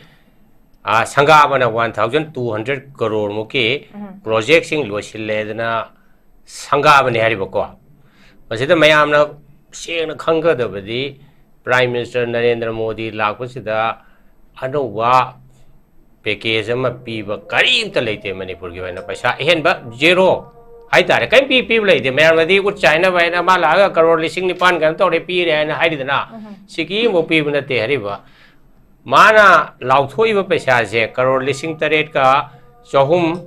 ꯑ, ꯁꯪꯒꯥꯕꯅ one thousand two hundred crore ꯃꯨꯛꯀꯤ ꯎꯝ꯫ Projectꯁꯤꯡ ꯂꯣꯏꯁꯤꯜꯂꯦꯗꯅ ꯁꯪꯒꯥꯕꯅꯤ ꯍꯥꯏꯔꯤꯕꯀꯣ꯫ ꯃꯁꯤꯗ ꯃꯌꯥꯝꯅ ꯁꯦꯡꯅ ꯈꯪꯒꯗꯕꯗꯤ Prime Minister ꯅꯔꯦꯟꯗ꯭ꯔ ꯃꯣꯗꯤ ꯂꯥꯛꯄꯁꯤꯗ ꯑꯅꯧꯕ package ꯑꯃ ꯄꯤꯕ ꯀꯔꯤꯝꯇ ꯂꯩꯇꯦ ꯃꯅꯤꯄꯨꯔꯒꯤ ꯑꯣꯏꯅ꯫ ꯄꯩꯁꯥ ꯑꯍꯦꯟꯕ zero ꯍꯥꯏꯇꯥꯔꯦ, ꯀꯔꯤꯝ ꯄꯤ-, ꯄꯤꯕ ꯂꯩꯇꯦ꯫ ꯃꯌꯥꯝꯅꯗꯤ ꯎꯠ ꯆꯥꯏꯅꯕ ꯍꯥꯏꯅ ꯑꯃ ꯂꯥꯛꯑꯒ ꯀꯔꯣꯔ ꯂꯤꯁꯤꯡ ꯅꯤꯄꯥꯟ ꯀꯩꯅꯣ ꯇꯧꯔꯦ, ꯄꯤꯔꯦ ꯍꯥꯏꯅ ꯍꯥꯏꯔꯤꯗꯅ, ꯎꯝ꯫ ꯁꯤꯀꯤ ꯑꯃꯐꯥꯎ ꯄꯤꯕ ꯅꯠꯇꯦ ꯍꯥꯏꯔꯤꯕ꯫ ꯃꯥꯅ ꯂꯥꯎꯊꯣꯛꯏꯕ ꯄꯩꯁꯥꯁꯦ ꯀꯔꯣꯔ ꯂꯤꯁꯤꯡ ꯇꯔꯦꯠꯀ ꯆꯍꯨꯝ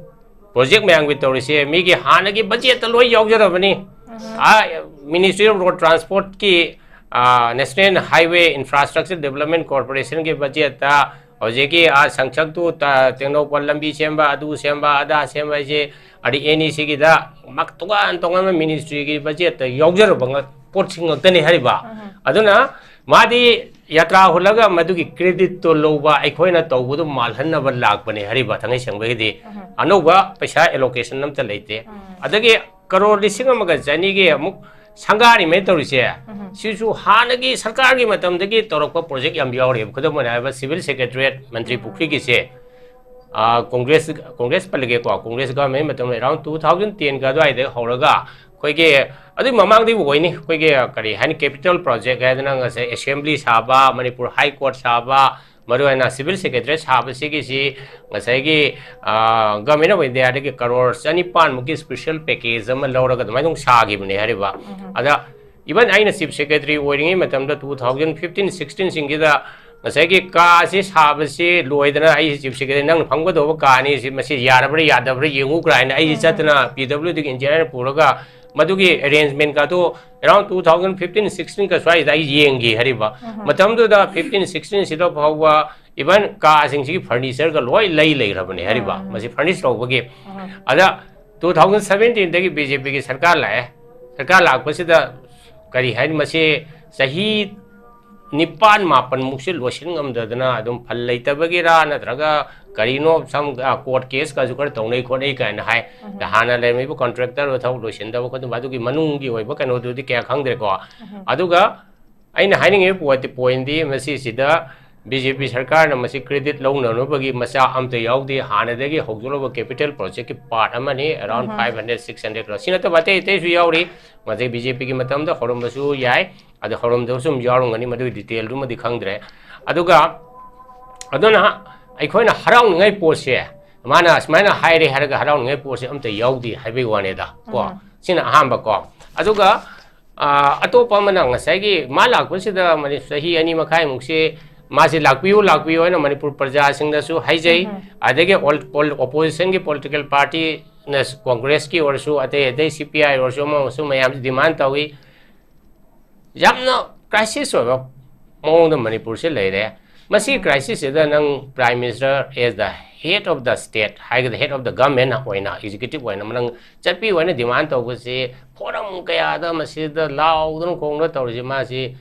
project ꯃꯌꯥꯝꯒꯤ ꯇꯧꯔꯤꯁꯦ ꯃꯤꯒꯤ ꯍꯥꯟꯅꯒꯤ budgetꯇ ꯂꯣꯏ ꯌꯥꯎꯖꯔꯕꯅꯤ꯫ ꯎꯝ꯫ ꯑꯥ, Ministry of Road Transportꯀꯤ, ah, National Highway Infrastructure Development Corporationꯒꯤ budgetꯇ ꯍꯧꯖꯤꯛꯀꯤ, ꯑꯥ, ꯁꯪꯆꯛꯇꯨ ꯇ-, ꯇꯦꯡꯅꯧꯄꯜ ꯂꯝꯕꯤ ꯁꯦꯝꯕ, ꯑꯗꯨ ꯁꯦꯝꯕ, ꯑꯗꯥ ꯁꯦꯝꯕ ꯍꯥꯏꯁꯦ ꯑꯗꯤ NECꯒꯤꯗ ꯃꯛ-, ꯇꯣꯉꯥꯟ ꯇꯣꯉꯥꯟꯕ ministryꯒꯤ budgetꯇ ꯌꯥꯎꯖꯔꯕ ꯉ-, ꯄꯣꯠꯁꯤꯡ ꯉꯥꯛꯇꯅꯤ ꯍꯥꯏꯔꯤꯕ꯫ ꯎꯝ꯫ ꯑꯗꯨꯅ ꯃꯥꯗꯤ ꯌꯥꯇ꯭ꯔꯥ ꯍꯨꯜꯂꯒ ꯃꯗꯨꯒꯤ creditꯇꯣ ꯂꯧꯕ, ꯑꯩꯈꯣꯏꯅ ꯇꯧꯕꯗꯨ ꯃꯥꯜꯍꯟꯅꯕ ꯂꯥꯛꯄꯅꯦ ꯍꯥꯏꯔꯤꯕ ꯊꯥꯡꯃꯩ ꯁꯦꯡꯕꯒꯤꯗꯤ꯫ ꯎꯝ꯫ ꯑꯅꯧꯕ ꯄꯩꯁꯥ allocation ꯑꯝꯇ ꯂꯩꯇꯦ꯫ ꯎꯝ꯫ ꯑꯗꯒꯤ ꯀꯔꯣꯔ ꯂꯤꯁꯤꯡ ꯑꯃꯒ ꯆꯅꯤꯒꯤ ꯑꯃꯨꯛ ꯁꯪꯒꯥꯔꯤꯃꯦ ꯇꯧꯔꯤꯁꯦ꯫ ꯎꯝ꯫ ꯁꯤꯁꯨ ꯍꯥꯟꯅꯒꯤ ꯁꯔꯀꯥꯔꯒꯤ ꯃꯇꯝꯗꯒꯤ ꯇꯧꯔꯛꯄ project ꯌꯥꯝ ꯌꯥꯎꯔꯤꯕ꯫ ꯈꯨꯗꯝ ꯑꯣꯏꯅ ꯍꯥꯏꯕ Civil Secretariat ꯃꯟꯇ꯭ꯔꯤ ꯎꯝ꯫ ꯄꯨꯈ꯭ꯔꯤꯒꯤꯁꯦ, ꯑꯥ, Congress, Congress ꯄꯜꯂꯒꯦꯀꯣ, Congress government ꯃꯇꯝꯗ around two thousand tenꯒ ꯑꯗꯨꯋꯥꯏꯗ ꯍꯧꯔꯒ ꯑꯩꯈꯣꯏꯒꯤ, ꯑꯗꯨꯏ ꯃꯃꯥꯡꯗꯒꯤꯕꯨ ꯑꯣꯏꯅꯤ, ꯑꯩꯈꯣꯏꯒꯤ ꯀꯔꯤ ꯍꯥꯏꯅꯤ, capital project ꯍꯥꯏꯗꯅ ꯉꯁꯥꯏ Assembly ꯁꯥꯕ, ꯃꯅꯤꯄꯨꯔ High Court ꯁꯥꯕ, ꯃꯔꯨꯑꯣꯏꯅ Civil Secretariat ꯁꯥꯕꯁꯤꯒꯤꯁꯤ ꯉꯁꯥꯏꯒꯤ, ꯑꯥ, Government of Indiaꯗꯒꯤ crore ꯆꯅꯤꯄꯥꯟꯃꯨꯛꯀꯤ special package ꯑꯃ ꯂꯧꯔꯒ ꯑꯗꯨꯃꯥꯏꯅ ꯑꯗꯨꯝ ꯁꯥꯈꯤꯕꯅꯦ ꯍꯥꯏꯔꯤꯕ꯫ ꯎꯝ꯫ ꯑꯗ even ꯑꯩꯅ Chief Secretary ꯑꯣꯏꯔꯤꯉꯩ ꯃꯇꯝꯗ two thousand fifteen sixteenꯁꯤꯡꯒꯤꯗ ꯉꯁꯥꯏꯒꯤ ꯀꯥꯁꯤ ꯁꯥꯕꯁꯤ ꯂꯣꯏꯗꯅ ꯑꯩ Chief Secretary, "ꯅꯪꯅ ꯐꯝꯒꯗꯧꯕ ꯀꯥꯅꯤ, ꯁꯤ ꯃꯁꯤ ꯌꯥꯔꯕ꯭ꯔꯥ ꯌꯥꯗꯕ꯭ꯔꯥ ꯌꯦꯡꯉꯨ" ꯀꯥꯏꯅ ꯑꯩꯁꯤ ꯎꯝ꯫ ꯆꯠꯇꯅ PWDꯒꯤ engineer ꯄꯨꯔꯒ ꯃꯗꯨꯒꯤ arrangementꯀꯗꯣ around two thousand fifteen sixteenꯒ ꯁ꯭ꯋꯥꯏꯁꯤꯗ ꯑꯩ ꯌꯦꯡꯈꯤ ꯍꯥꯏꯔꯤꯕ꯫ ꯎꯝ꯫ ꯃꯇꯝꯗꯨꯗ fifteen sixteenꯁꯤꯗ ꯐꯥꯎꯕ even ꯀꯥꯁꯤꯡꯁꯤꯒꯤ furnitureꯒ ꯂꯣꯏ ꯂꯩ ꯂꯩꯈ꯭ꯔꯕꯅꯦ ꯍꯥꯏꯔꯤꯕ, ꯎꯝ꯫ ꯃꯁꯤ furnish ꯇꯧꯕꯒꯤ꯫ ꯎꯝ꯫ ꯑꯗ two thousand seventeenꯗꯒꯤ BJPꯒꯤ ꯁꯔꯀꯥꯔ ꯂꯥꯛꯑꯦ꯫ ꯁꯔꯀꯥꯔ ꯂꯥꯛꯄꯁꯤꯗ ꯀꯔꯤ ꯍꯥꯏꯅꯤ, ꯃꯁꯤ ꯆꯍꯤ ꯅꯤꯄꯥꯟ ꯃꯥꯄꯟꯃꯨꯛꯁꯦ ꯂꯣꯏꯁꯤꯟ ꯉꯝꯗꯗꯅ ꯑꯗꯨꯝ ꯐꯜ ꯂꯩꯇꯕꯒꯤꯔꯥ ꯅꯠꯇ꯭ꯔꯒ ꯀꯔꯤꯅꯣ, ꯁꯝ ꯀꯣꯔꯠ ꯀꯦꯁꯀꯁꯨ ꯈꯔ ꯇꯧꯅꯩ ꯈꯣꯠꯅꯩ ꯀꯥꯏꯅ ꯍꯥꯏ꯫ ꯍꯥꯟꯅ ꯂꯩꯔꯝꯃꯤꯕ ꯀꯣꯟꯇ꯭ꯔꯦꯛꯇꯔꯗꯣ ꯊꯕꯛ ꯂꯣꯏꯁꯤꯟꯗꯕ ꯈꯣꯠꯇꯕ ꯑꯗꯨꯒꯤ ꯃꯅꯨꯡꯒꯤ ꯑꯣꯏꯕ ꯀꯩꯅꯣꯗꯨꯗꯤ ꯀꯌꯥ ꯈꯪꯗ꯭ꯔꯦꯀꯣ꯫ ꯑꯗꯨꯒ ꯑꯩꯅ ꯍꯥꯏꯅꯤꯡꯉꯤꯕ ꯄꯣꯏꯟꯠꯇꯤ, ꯄꯣꯏꯟꯠꯗꯤ ꯃꯁꯤꯁꯤꯗ ꯕꯤ ꯖꯦ ꯄꯤ ꯁꯔꯀꯥꯔꯅ ꯃꯁꯤ ꯀ꯭ꯔꯦꯗꯤꯠ ꯂꯧꯅꯅꯕꯒꯤ ꯃꯆꯥꯛ ꯑꯝꯇ ꯌꯥꯎꯗꯦ꯫ ꯍꯥꯟꯅꯗꯒꯤ ꯍꯧꯗꯣꯛꯂꯕ ꯀꯦꯄꯤꯇꯦꯜ ꯄ꯭ꯔꯣꯖꯦꯛꯀꯤ ꯄꯥꯔꯠ ꯑꯃꯅꯤ, around five hundred, six hundred crore. ꯁꯤ ꯅꯠꯇꯕ ꯑꯇꯩ ꯑꯇꯩꯁꯨ ꯌꯥꯎꯔꯤ꯫ ꯃꯁꯤ ꯕꯤ ꯖꯦ ꯄꯤꯒꯤ ꯃꯇꯝꯗ ꯍꯧꯔꯝꯕꯁꯨ ꯌꯥꯏ, ꯑꯗ ꯍꯧꯔꯝꯗꯕꯁꯨ ꯑꯗꯨꯝ ꯌꯥꯎꯔꯝꯒꯅꯤ, ꯃꯗꯨꯒꯤ ꯗꯤꯇꯦꯜꯗꯨꯃꯗꯤ ꯈꯪꯗ꯭ꯔꯦ꯫ ꯑꯗꯨꯒ ꯑꯗꯨꯅ ꯑꯩꯈꯣꯏꯅ ꯍꯔꯥꯎꯅꯤꯡꯉꯥꯏ ꯄꯣꯠꯁꯦ, ꯃꯥꯅ ꯑꯁꯨꯃꯥꯏꯅ ꯍꯥꯏꯔꯦ ꯍꯥꯏꯔꯒ ꯍꯔꯥꯎꯅꯤꯡꯉꯥꯏ ꯄꯣꯠꯁꯦ ꯑꯝꯇ ꯌꯥꯎꯗꯦ ꯍꯥꯏꯕꯒꯤ ꯋꯥꯅꯤꯗ ꯀꯣ꯫ ꯁꯤꯅ ꯑꯍꯥꯟꯕ ꯀꯣ꯫ ꯑꯗꯨꯒ ꯑꯥ, ꯑꯇꯣꯞꯄ ꯑꯃꯅ ꯉꯁꯥꯏꯒꯤ ꯃꯥ ꯂꯥꯛꯄꯁꯤꯗ ꯃꯅꯤ-, ꯆꯍꯤ ꯑꯅꯤ ꯃꯈꯥꯏꯃꯨꯛꯁꯤ ꯃꯥꯁꯤ ꯂꯥꯛꯄꯤꯌꯨ, ꯂꯥꯛꯄꯤꯌꯨ ꯍꯥꯏꯅ ꯃꯅꯤꯄꯨꯔ ꯄ꯭ꯔꯖꯥꯁꯤꯡꯗꯁꯨ ꯍꯥꯏꯖꯩ꯫ ꯑꯗꯒꯤ ꯑꯣꯜ-, ꯄꯣꯜ-, ꯑꯣꯄꯣꯖꯤꯁꯟꯒꯤ ꯄꯣꯂꯤꯇꯤꯀꯦꯜ ꯄꯥꯔꯇꯤꯅ, ꯀꯣꯡꯒ꯭ꯔꯦꯁꯀꯤ ꯑꯣꯏꯔꯁꯨ, ꯑꯇꯩ ꯑꯇꯩ ꯁꯤ ꯄꯤ ꯑꯥꯏ ꯑꯣꯏꯔꯁꯨ, ꯑꯃ ꯑꯣꯏꯔꯁꯨ ꯃꯌꯥꯝꯁꯤ ꯗꯤꯃꯥꯟ ꯇꯧꯏ꯫ ꯌꯥꯝꯅ ꯀ꯭ꯔꯥꯏꯁꯤꯁ ꯑꯣꯏꯕ ꯃꯑꯣꯡꯗ ꯃꯅꯤꯄꯨꯔꯁꯦ ꯂꯩꯔꯦ꯫ ꯃꯁꯤ ꯀ꯭ꯔꯥꯏꯁꯤꯁꯁꯤꯗ ꯅꯪ Prime Minister as the head of the state ꯍꯥꯏꯒꯗ꯭ꯔꯥ, head of the government ꯑꯣꯏꯅ, ꯑꯦꯛꯖꯤꯀ꯭ꯌꯨꯇꯤꯚ ꯑꯣꯏꯅ ꯅꯪ ꯆꯠꯄꯤꯌꯨ ꯍꯥꯏꯅ ꯗꯤꯃꯥꯟ ꯇꯧꯕꯁꯤ ꯐꯣꯔꯝ ꯀꯌꯥꯗ ꯃꯁꯤꯗ ꯂꯥꯎꯗꯅ ꯈꯣꯡꯗꯅ ꯇꯧꯔꯤꯁꯤ ꯃꯥꯁꯤ,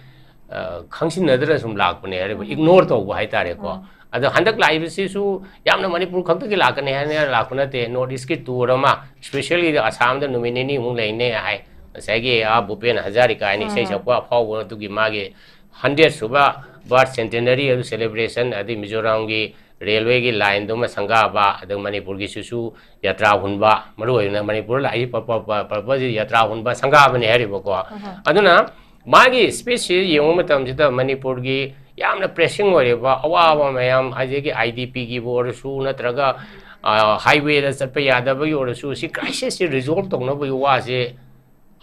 ꯑ, ꯈꯪꯁꯤꯟꯅꯗꯅ ꯁꯨꯝ ꯂꯥꯛꯄꯅꯦ ꯍꯥꯏꯔꯤꯕ, ꯏꯒꯅꯣꯔ ꯇꯧꯕ ꯍꯥꯏꯇꯥꯔꯦꯀꯣ꯫ ꯑꯗꯣ ꯍꯟꯗꯛ ꯂꯥꯛꯏꯕꯁꯤꯁꯨ ꯌꯥꯝꯅ ꯃꯅꯤꯄꯨꯔ ꯈꯛꯇꯒꯤ ꯂꯥꯛꯀꯅꯤ ꯍꯥꯏꯅ ꯂꯥꯛꯄ ꯅꯠꯇꯦ, ꯅꯣꯔꯠ ꯏꯁꯀꯤ ꯇꯨꯔ ꯑꯃ, ꯏꯁꯄꯦꯁꯦꯜꯂꯤ ꯑꯁꯥꯝꯗ ꯅꯨꯃꯤꯠ ꯅꯤꯅꯤꯃꯨꯛ ꯂꯩꯅꯦ ꯍꯥꯏ꯫ ꯉꯁꯥꯏꯒꯤ ꯑꯥ ꯚꯨꯄꯦꯟ ꯍꯖꯥꯔꯤꯀꯥ ꯍꯥꯏꯅ ꯏꯁꯩ ꯁꯛꯄ ꯑꯐꯥꯎꯕ ꯑꯗꯨꯒꯤ ꯃꯥꯒꯤ ꯍꯟꯗ꯭ꯔꯦꯠ ꯁꯨꯕ ꯕꯥꯔꯊ ꯁꯦꯟꯇꯦꯅꯔꯤ ꯑꯗꯨ ꯁꯦꯂꯦꯕ꯭ꯔꯦꯁꯟ, ꯑꯗꯩ ꯃꯤꯖꯣꯔꯥꯝꯒꯤ ꯔꯦꯜꯋꯦꯒꯤ ꯂꯥꯏꯟꯗꯨꯃ ꯁꯪꯒꯥꯕ, ꯑꯗꯨꯒ ꯃꯅꯤꯄꯨꯔꯒꯤ ꯁꯨꯁꯨ ꯌꯥꯇ꯭ꯔꯥ ꯍꯨꯟꯕ, ꯃꯔꯨꯑꯣꯏꯅ ꯃꯅꯤꯄꯨꯔ ꯂꯥꯛꯏ ꯄ-, ꯄ-, ꯄ-, ꯄꯔꯄꯁꯁꯤ ꯌꯥꯇ꯭ꯔꯥ ꯍꯨꯟꯕ ꯁꯪꯒꯥꯕꯅꯤ ꯍꯥꯏꯔꯤꯕꯀꯣ꯫ ꯑꯗꯨꯅ ꯃꯥꯒꯤ ꯁ꯭ꯄꯤꯆꯁꯤ ꯌꯦꯡꯕ ꯃꯇꯝꯁꯤꯗ ꯃꯅꯤꯄꯨꯔꯒꯤ ꯌꯥꯝꯅ ꯄ꯭ꯔꯦꯁꯤꯡ ꯑꯣꯏꯔꯤꯕ ꯑꯋꯥꯕ ꯃꯌꯥꯝ, ꯑꯗꯒꯤ ꯑꯥꯏ ꯗꯤ ꯄꯤꯒꯤꯕꯨ ꯑꯣꯏꯔꯁꯨ ꯅꯠꯇ꯭ꯔꯒ, ꯑ, ꯍꯥꯏꯋꯦꯗ ꯆꯠꯄ ꯌꯥꯗꯕꯒꯤ ꯑꯣꯏꯔꯁꯨ, ꯁꯤ ꯀ꯭ꯔꯥꯏꯁꯤꯁꯁꯤ ꯔꯤꯖꯣꯜꯕ ꯇꯧꯅꯕꯒꯤ ꯋꯥꯁꯦ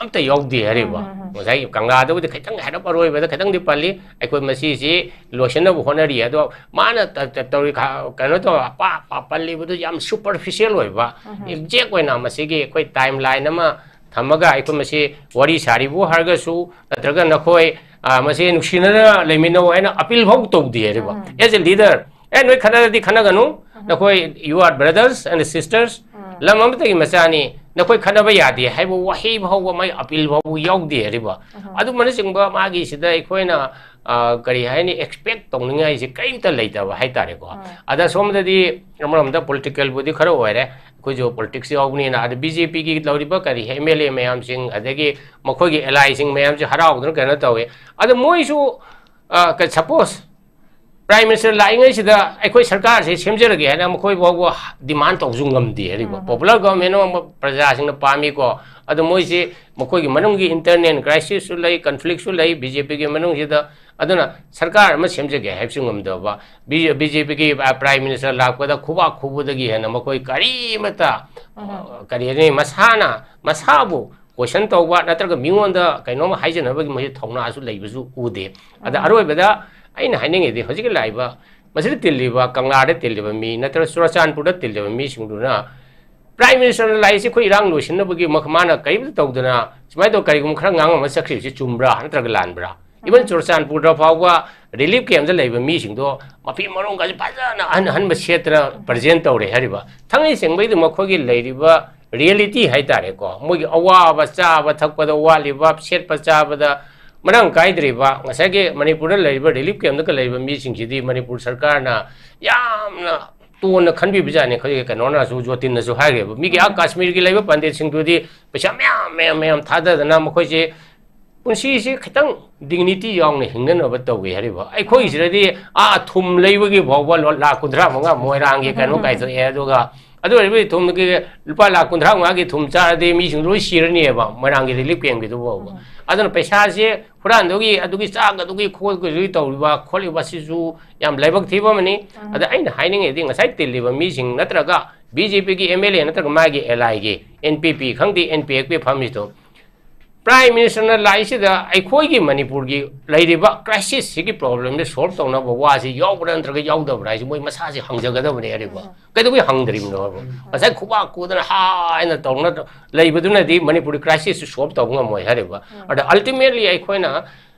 ꯑꯝꯇ ꯌꯥꯎꯗꯦ ꯍꯥꯏꯔꯤꯕ꯫ ꯉꯁꯥꯏ ꯀꯪꯂꯥꯗꯕꯨꯗꯤ ꯈꯤꯇꯪ ꯍꯥꯏꯔꯞ ꯑꯔꯣꯏꯕꯗ ꯈꯤꯇꯪꯗꯤ ꯄꯜꯂꯤ, ꯑꯩꯈꯣꯏ ꯃꯁꯤꯁꯤ ꯂꯣꯏꯁꯤꯟꯅꯕ ꯍꯣꯠꯅꯔꯤ꯫ ꯑꯗꯣ ꯃꯥꯅ ꯇ-, ꯇ-, ꯇꯧꯔꯤ ꯈ-, ꯀꯩꯅꯣ ꯇꯧ-, ꯄ-, ꯄ-, ꯄꯜꯂꯤꯕꯗꯨ ꯌꯥꯝ ꯁꯨꯄꯔꯐꯤꯁꯤꯌꯦꯜ ꯑꯣꯏꯕ, ꯑꯦꯛꯖꯦꯛ ꯑꯣꯏꯅ ꯃꯁꯤꯒꯤ ꯑꯩꯈꯣꯏ ꯇꯥꯏꯝ ꯂꯥꯏꯟ ꯑꯃ ꯊꯝꯃꯒ ꯑꯩꯈꯣꯏ ꯃꯁꯤ ꯋꯥꯔꯤ ꯁꯥꯔꯤꯕꯨ ꯍꯥꯏꯔꯒꯁꯨ, ꯅꯠꯇ꯭ꯔꯒ ꯅꯈꯣꯏ, ꯑ, ꯃꯁꯤ ꯅꯨꯡꯁꯤꯅꯅ ꯂꯩꯃꯤꯟꯅꯧ ꯍꯥꯏꯅ ꯑꯄꯤꯜ ꯐꯥꯎ ꯇꯧꯗꯦ ꯍꯥꯏꯔꯤꯕ꯫ As a leader, ꯑꯦ, ꯅꯣꯏ ꯈꯠꯅꯔꯗꯤ ꯈꯠꯅꯒꯅꯨ, ꯅꯈꯣꯏ, you are brothers and sisters, ꯂꯝ ꯑꯃꯠꯇꯒꯤ ꯃꯆꯥꯅꯤ, ꯅꯈꯣꯏ ꯈꯠꯅꯕ ꯌꯥꯗꯦ ꯍꯥꯏꯕ ꯋꯥꯍꯩ ꯐꯥꯎꯕ, ꯃꯥꯏ ꯑꯄꯤꯜ ꯐꯥꯎꯕ ꯌꯥꯎꯗꯦ ꯍꯥꯏꯔꯤꯕ꯫ ꯑꯗꯨꯝꯕꯅꯆꯤꯡꯕ ꯃꯥꯒꯤꯁꯤꯗ ꯑꯩꯈꯣꯏꯅ, ꯑ, ꯀꯔꯤ ꯍꯥꯏꯅꯤ, expect ꯇꯧꯅꯤꯡꯉꯥꯏꯁꯦ ꯀꯔꯤꯝꯇ ꯂꯩꯇꯕ ꯍꯥꯏꯇꯥꯔꯦꯀꯣ꯫ ꯑꯗ ꯁꯣꯝꯗꯗꯤ ꯑꯃꯔꯣꯝꯗ politicalꯕꯨꯗꯤ ꯈꯔ ꯑꯣꯏꯔꯦ, ꯑꯩꯈꯣꯏꯁꯨ politics ꯌꯥꯎꯕꯅꯤꯅ꯫ ꯑꯗ BJPꯒꯤ ꯂꯧꯔꯤꯕ ꯀꯔꯤ MLA ꯃꯌꯥꯝꯁꯤꯡ, ꯑꯗꯒꯤ ꯃꯈꯣꯏꯒꯤ allyꯁꯤꯡ ꯃꯌꯥꯝꯁꯦ ꯍꯔꯥꯎꯗꯅ ꯀꯩꯅꯣ ꯇꯧꯋꯦ꯫ ꯑꯗ ꯃꯣꯏꯁꯨ, ꯑ, ꯀ-, suppose Prime Minister ꯂꯥꯛꯏꯉꯩꯁꯤꯗ ꯑꯩꯈꯣꯏ ꯁꯔꯀꯥꯔꯁꯦ ꯁꯦꯝꯖꯔꯒꯦ ꯍꯥꯏꯅ ꯃꯈꯣꯏ ꯐꯥꯎꯕ demand ꯇꯧꯕꯁꯨ ꯉꯝꯗꯦ ꯍꯥꯏꯔꯤꯕ꯫ Popular government ꯑꯃ ꯄ꯭ꯔꯖꯥꯁꯤꯡꯅ ꯄꯥꯝꯃꯤꯀꯣ꯫ ꯑꯗꯣ ꯃꯣꯏꯁꯤ ꯃꯈꯣꯏꯒꯤ ꯃꯅꯨꯡꯒꯤ internal crisisꯁꯨ ꯂꯩ, conflictꯁꯨ ꯂꯩ BJPꯒꯤ ꯃꯅꯨꯡꯁꯤꯗ꯫ ꯑꯗꯨꯅ ꯁꯔꯀꯥꯔ ꯑꯃ ꯁꯦꯝꯖꯒꯦ ꯍꯥꯏꯕꯁꯨ ꯉꯝꯗꯕ꯫ ꯕꯤ-, BJPꯒꯤ, ꯑ, Prime Minister ꯂꯥꯛꯄꯗ ꯈꯨꯕꯥꯛ ꯈꯨꯕꯗꯒꯤ ꯍꯦꯟꯅ ꯃꯈꯣꯏ ꯀꯔꯤꯃꯠꯇ, ꯑ, ꯀꯔꯤ ꯍꯥꯏꯅꯤ, ꯃꯁꯥꯅ, ꯃꯁꯥꯕꯨ question ꯇꯧꯕ ꯅꯠꯇ꯭ꯔꯒ ꯃꯤꯉꯣꯟꯗ ꯀꯩꯅꯣꯝ ꯍꯥꯏꯖꯅꯕꯒꯤ ꯃꯣꯏꯁꯦ ꯊꯧꯅꯥꯁꯨ ꯂꯩꯕꯁꯨ ꯎꯗꯦ꯫ ꯑꯗ ꯑꯔꯣꯏꯕꯗ ꯑꯩꯅ ꯍꯥꯏꯅꯤꯡꯉꯤꯗꯤ, ꯍꯧꯖꯤꯛꯀꯤ ꯂꯥꯛꯏꯕ, ꯃꯁꯤꯗ ꯇꯤꯜꯂꯤꯕ, ꯀꯪꯂꯥꯗ ꯇꯤꯜꯂꯤꯕ ꯃꯤ ꯅꯠꯇ꯭ꯔꯒ ꯆꯨꯔꯆꯥꯟꯄꯨꯔꯗ ꯇꯤꯜꯂꯤꯕ ꯃꯤꯁꯤꯡꯗꯨꯅ Prime Ministerꯅ ꯂꯥꯛꯏꯁꯦ ꯑꯩꯈꯣꯏ ꯏꯔꯥꯡ ꯂꯣꯏꯁꯤꯟꯅꯕꯒꯤ, ꯃꯈ-, ꯃꯥꯅ ꯀꯔꯤꯝꯇ ꯇꯧꯗꯅ ꯁꯨꯃꯥꯏꯅ ꯇꯧ, ꯀꯔꯤꯒꯨꯝꯕ ꯈꯔ ꯉꯥꯡꯉꯝꯃ ꯆꯠꯈ꯭ꯔꯤꯕꯁꯤ ꯆꯨꯝꯕ꯭ꯔꯥ ꯅꯠꯇ꯭ꯔꯒ ꯂꯥꯟꯕ꯭ꯔꯥ? Even ꯆꯨꯔꯆꯥꯟꯄꯨꯔꯗ ꯐꯥꯎꯕ relief campꯇ ꯂꯩꯕ ꯃꯤꯁꯤꯡꯗꯣ ꯃꯐꯤ ꯃꯔꯣꯟꯒꯁꯦ ꯐꯖꯅ ꯑꯍꯟ ꯑꯍꯟꯕ ꯁꯦꯠꯇꯅ present ꯇꯧꯔꯦ ꯍꯥꯏꯔꯤꯕ꯫ ꯊꯥꯡꯃꯩ ꯁꯦꯡꯕꯩꯗꯤ ꯃꯈꯣꯏꯒꯤ ꯂꯩꯔꯤꯕ reality ꯍꯥꯏꯇꯥꯔꯦꯀꯣ, ꯃꯣꯏꯒꯤ ꯑꯋꯥꯕ, ꯆꯥꯕ ꯊꯛꯄꯗ ꯋꯥꯠꯂꯤꯕ, ꯁꯦꯠꯄ ꯆꯥꯕꯗ ꯃꯔꯥꯡ ꯀꯥꯏꯗ꯭ꯔꯤꯕ, ꯉꯁꯥꯏꯒꯤ ꯃꯅꯤꯄꯨꯔꯗ ꯂꯩꯔꯤꯕ relief campꯇꯒ ꯂꯩꯔꯤꯕ ꯃꯤꯁꯤꯡꯁꯤꯗꯤ ꯃꯅꯤꯄꯨꯔ ꯁꯔꯀꯥꯔꯅ ꯌꯥꯝꯅ ꯇꯣꯟꯅ ꯈꯟꯕꯤꯕꯖꯥꯠꯅꯤ꯫ ꯑꯩꯈꯣꯏꯒꯤ ꯀꯩꯅꯣꯅꯁꯨ, ꯖꯣꯇꯤꯟꯅꯁꯨ ꯍꯥꯏꯈ꯭ꯔꯦꯕ, ꯃꯤꯒꯤ ꯑꯥ ꯀꯥꯁꯃꯤꯔꯒꯤ ꯂꯩꯕ ꯄꯟꯗꯤꯠꯁꯤꯡꯗꯨꯗꯤ ꯄꯩꯁꯥ ꯃꯌꯥꯝ ꯃꯌꯥꯝ ꯃꯌꯥꯝ ꯊꯥꯗꯗꯅ ꯃꯈꯣꯏꯁꯦ ꯄꯨꯟꯁꯤꯁꯤ ꯈꯤꯇꯪ dignity ꯌꯥꯎꯅ ꯍꯤꯡꯅꯅꯕ ꯇꯧꯒꯦ ꯍꯥꯏꯔꯤꯕ꯫ ꯑꯩꯈꯣꯏꯒꯤꯁꯤꯗꯗꯤ ꯑꯥ ꯊꯨꯝ ꯂꯩꯕꯒꯤ ꯐꯥꯎꯕ ꯂꯣ-, ꯂꯥꯈ ꯀꯨꯟꯊ꯭ꯔꯥ ꯃꯉꯥ ꯃꯣꯏꯔꯥꯡꯒꯤ ꯀꯩꯅꯣ ꯀꯥꯏꯊꯣꯛꯑꯦ, ꯑꯗꯨꯒ ꯑꯗꯨ ꯑꯣꯏꯔꯕꯗꯤ ꯊꯨꯝꯒꯤ ꯂꯨꯄꯥ ꯂꯥꯈ ꯀꯨꯟꯊ꯭ꯔꯥ ꯃꯉꯥꯒꯤ ꯊꯨꯝ ꯆꯥꯔꯗꯤ ꯃꯤꯁꯤꯡ ꯂꯣꯏ ꯁꯤꯔꯅꯤꯕ, ꯃꯣꯏꯔꯥꯡꯒꯤ relief campꯀꯤꯗꯨ ꯐꯥꯎꯕ꯫ ꯑꯗꯨꯅ ꯄꯩꯁꯥꯁꯦ ꯍꯨꯔꯥꯟꯗꯨꯒꯤ, ꯑꯗꯨꯒꯤ ꯆꯥꯒꯗꯨꯒꯤ ꯈꯣꯠꯀꯗꯨꯒꯤ ꯇꯧꯔꯤꯕ ꯈꯣꯠꯂꯤꯕ ꯑꯁꯤꯁꯨ ꯌꯥꯝ ꯂꯥꯏꯕꯛ ꯊꯤꯕ ꯑꯃꯅꯤ꯫ ꯑꯗ ꯑꯩꯅ ꯍꯥꯏꯅꯤꯡꯉꯤꯗꯤ, ꯉꯁꯥꯏ ꯇꯤꯜꯂꯤꯕ ꯃꯤꯁꯤꯡ ꯅꯠꯇ꯭ꯔꯒ BJPꯒꯤ MLA ꯅꯠꯇ꯭ꯔꯒ ꯃꯥꯒꯤ allyꯒꯤ NPP ꯈꯪꯗꯦ, NPFꯀꯤ ꯐꯝꯃꯤꯗꯣ, Prime Ministerꯅ ꯂꯥꯛꯏꯁꯤꯗ ꯑꯩꯈꯣꯏꯒꯤ ꯃꯅꯤꯄꯨꯔꯒꯤ ꯂꯩꯔꯤꯕ crisisꯁꯤꯒꯤ problemꯁꯦ solve ꯇꯧꯅꯕ ꯋꯥꯁꯤ ꯌꯥꯎꯕ꯭ꯔꯥ ꯅꯠꯇ꯭ꯔꯒ ꯌꯥꯎꯗꯕ꯭ꯔꯥ ꯍꯥꯏꯁꯤ ꯃꯣꯏ ꯃꯁꯥꯁꯤ ꯍꯪꯖꯒꯗꯕꯅꯦ ꯍꯥꯏꯔꯤꯕ꯫ ꯀꯩꯗꯧꯕꯩ ꯍꯪꯗ꯭ꯔꯤꯕꯅꯣ ꯍꯥꯏꯕ? ꯉꯁꯥꯏ ꯈꯨꯕꯥꯛ ꯈꯨꯗꯅ ꯍꯥꯏꯅ ꯇꯧꯅ ꯂꯩꯕꯗꯨꯅꯗꯤ ꯃꯅꯤꯄꯨꯔꯒꯤ crisisꯁꯤ solve ꯇꯧꯕ ꯉꯝꯃꯣꯏ ꯍꯥꯏꯔꯤꯕ꯫ ꯑꯗ ultimately ꯑꯩꯈꯣꯏꯅ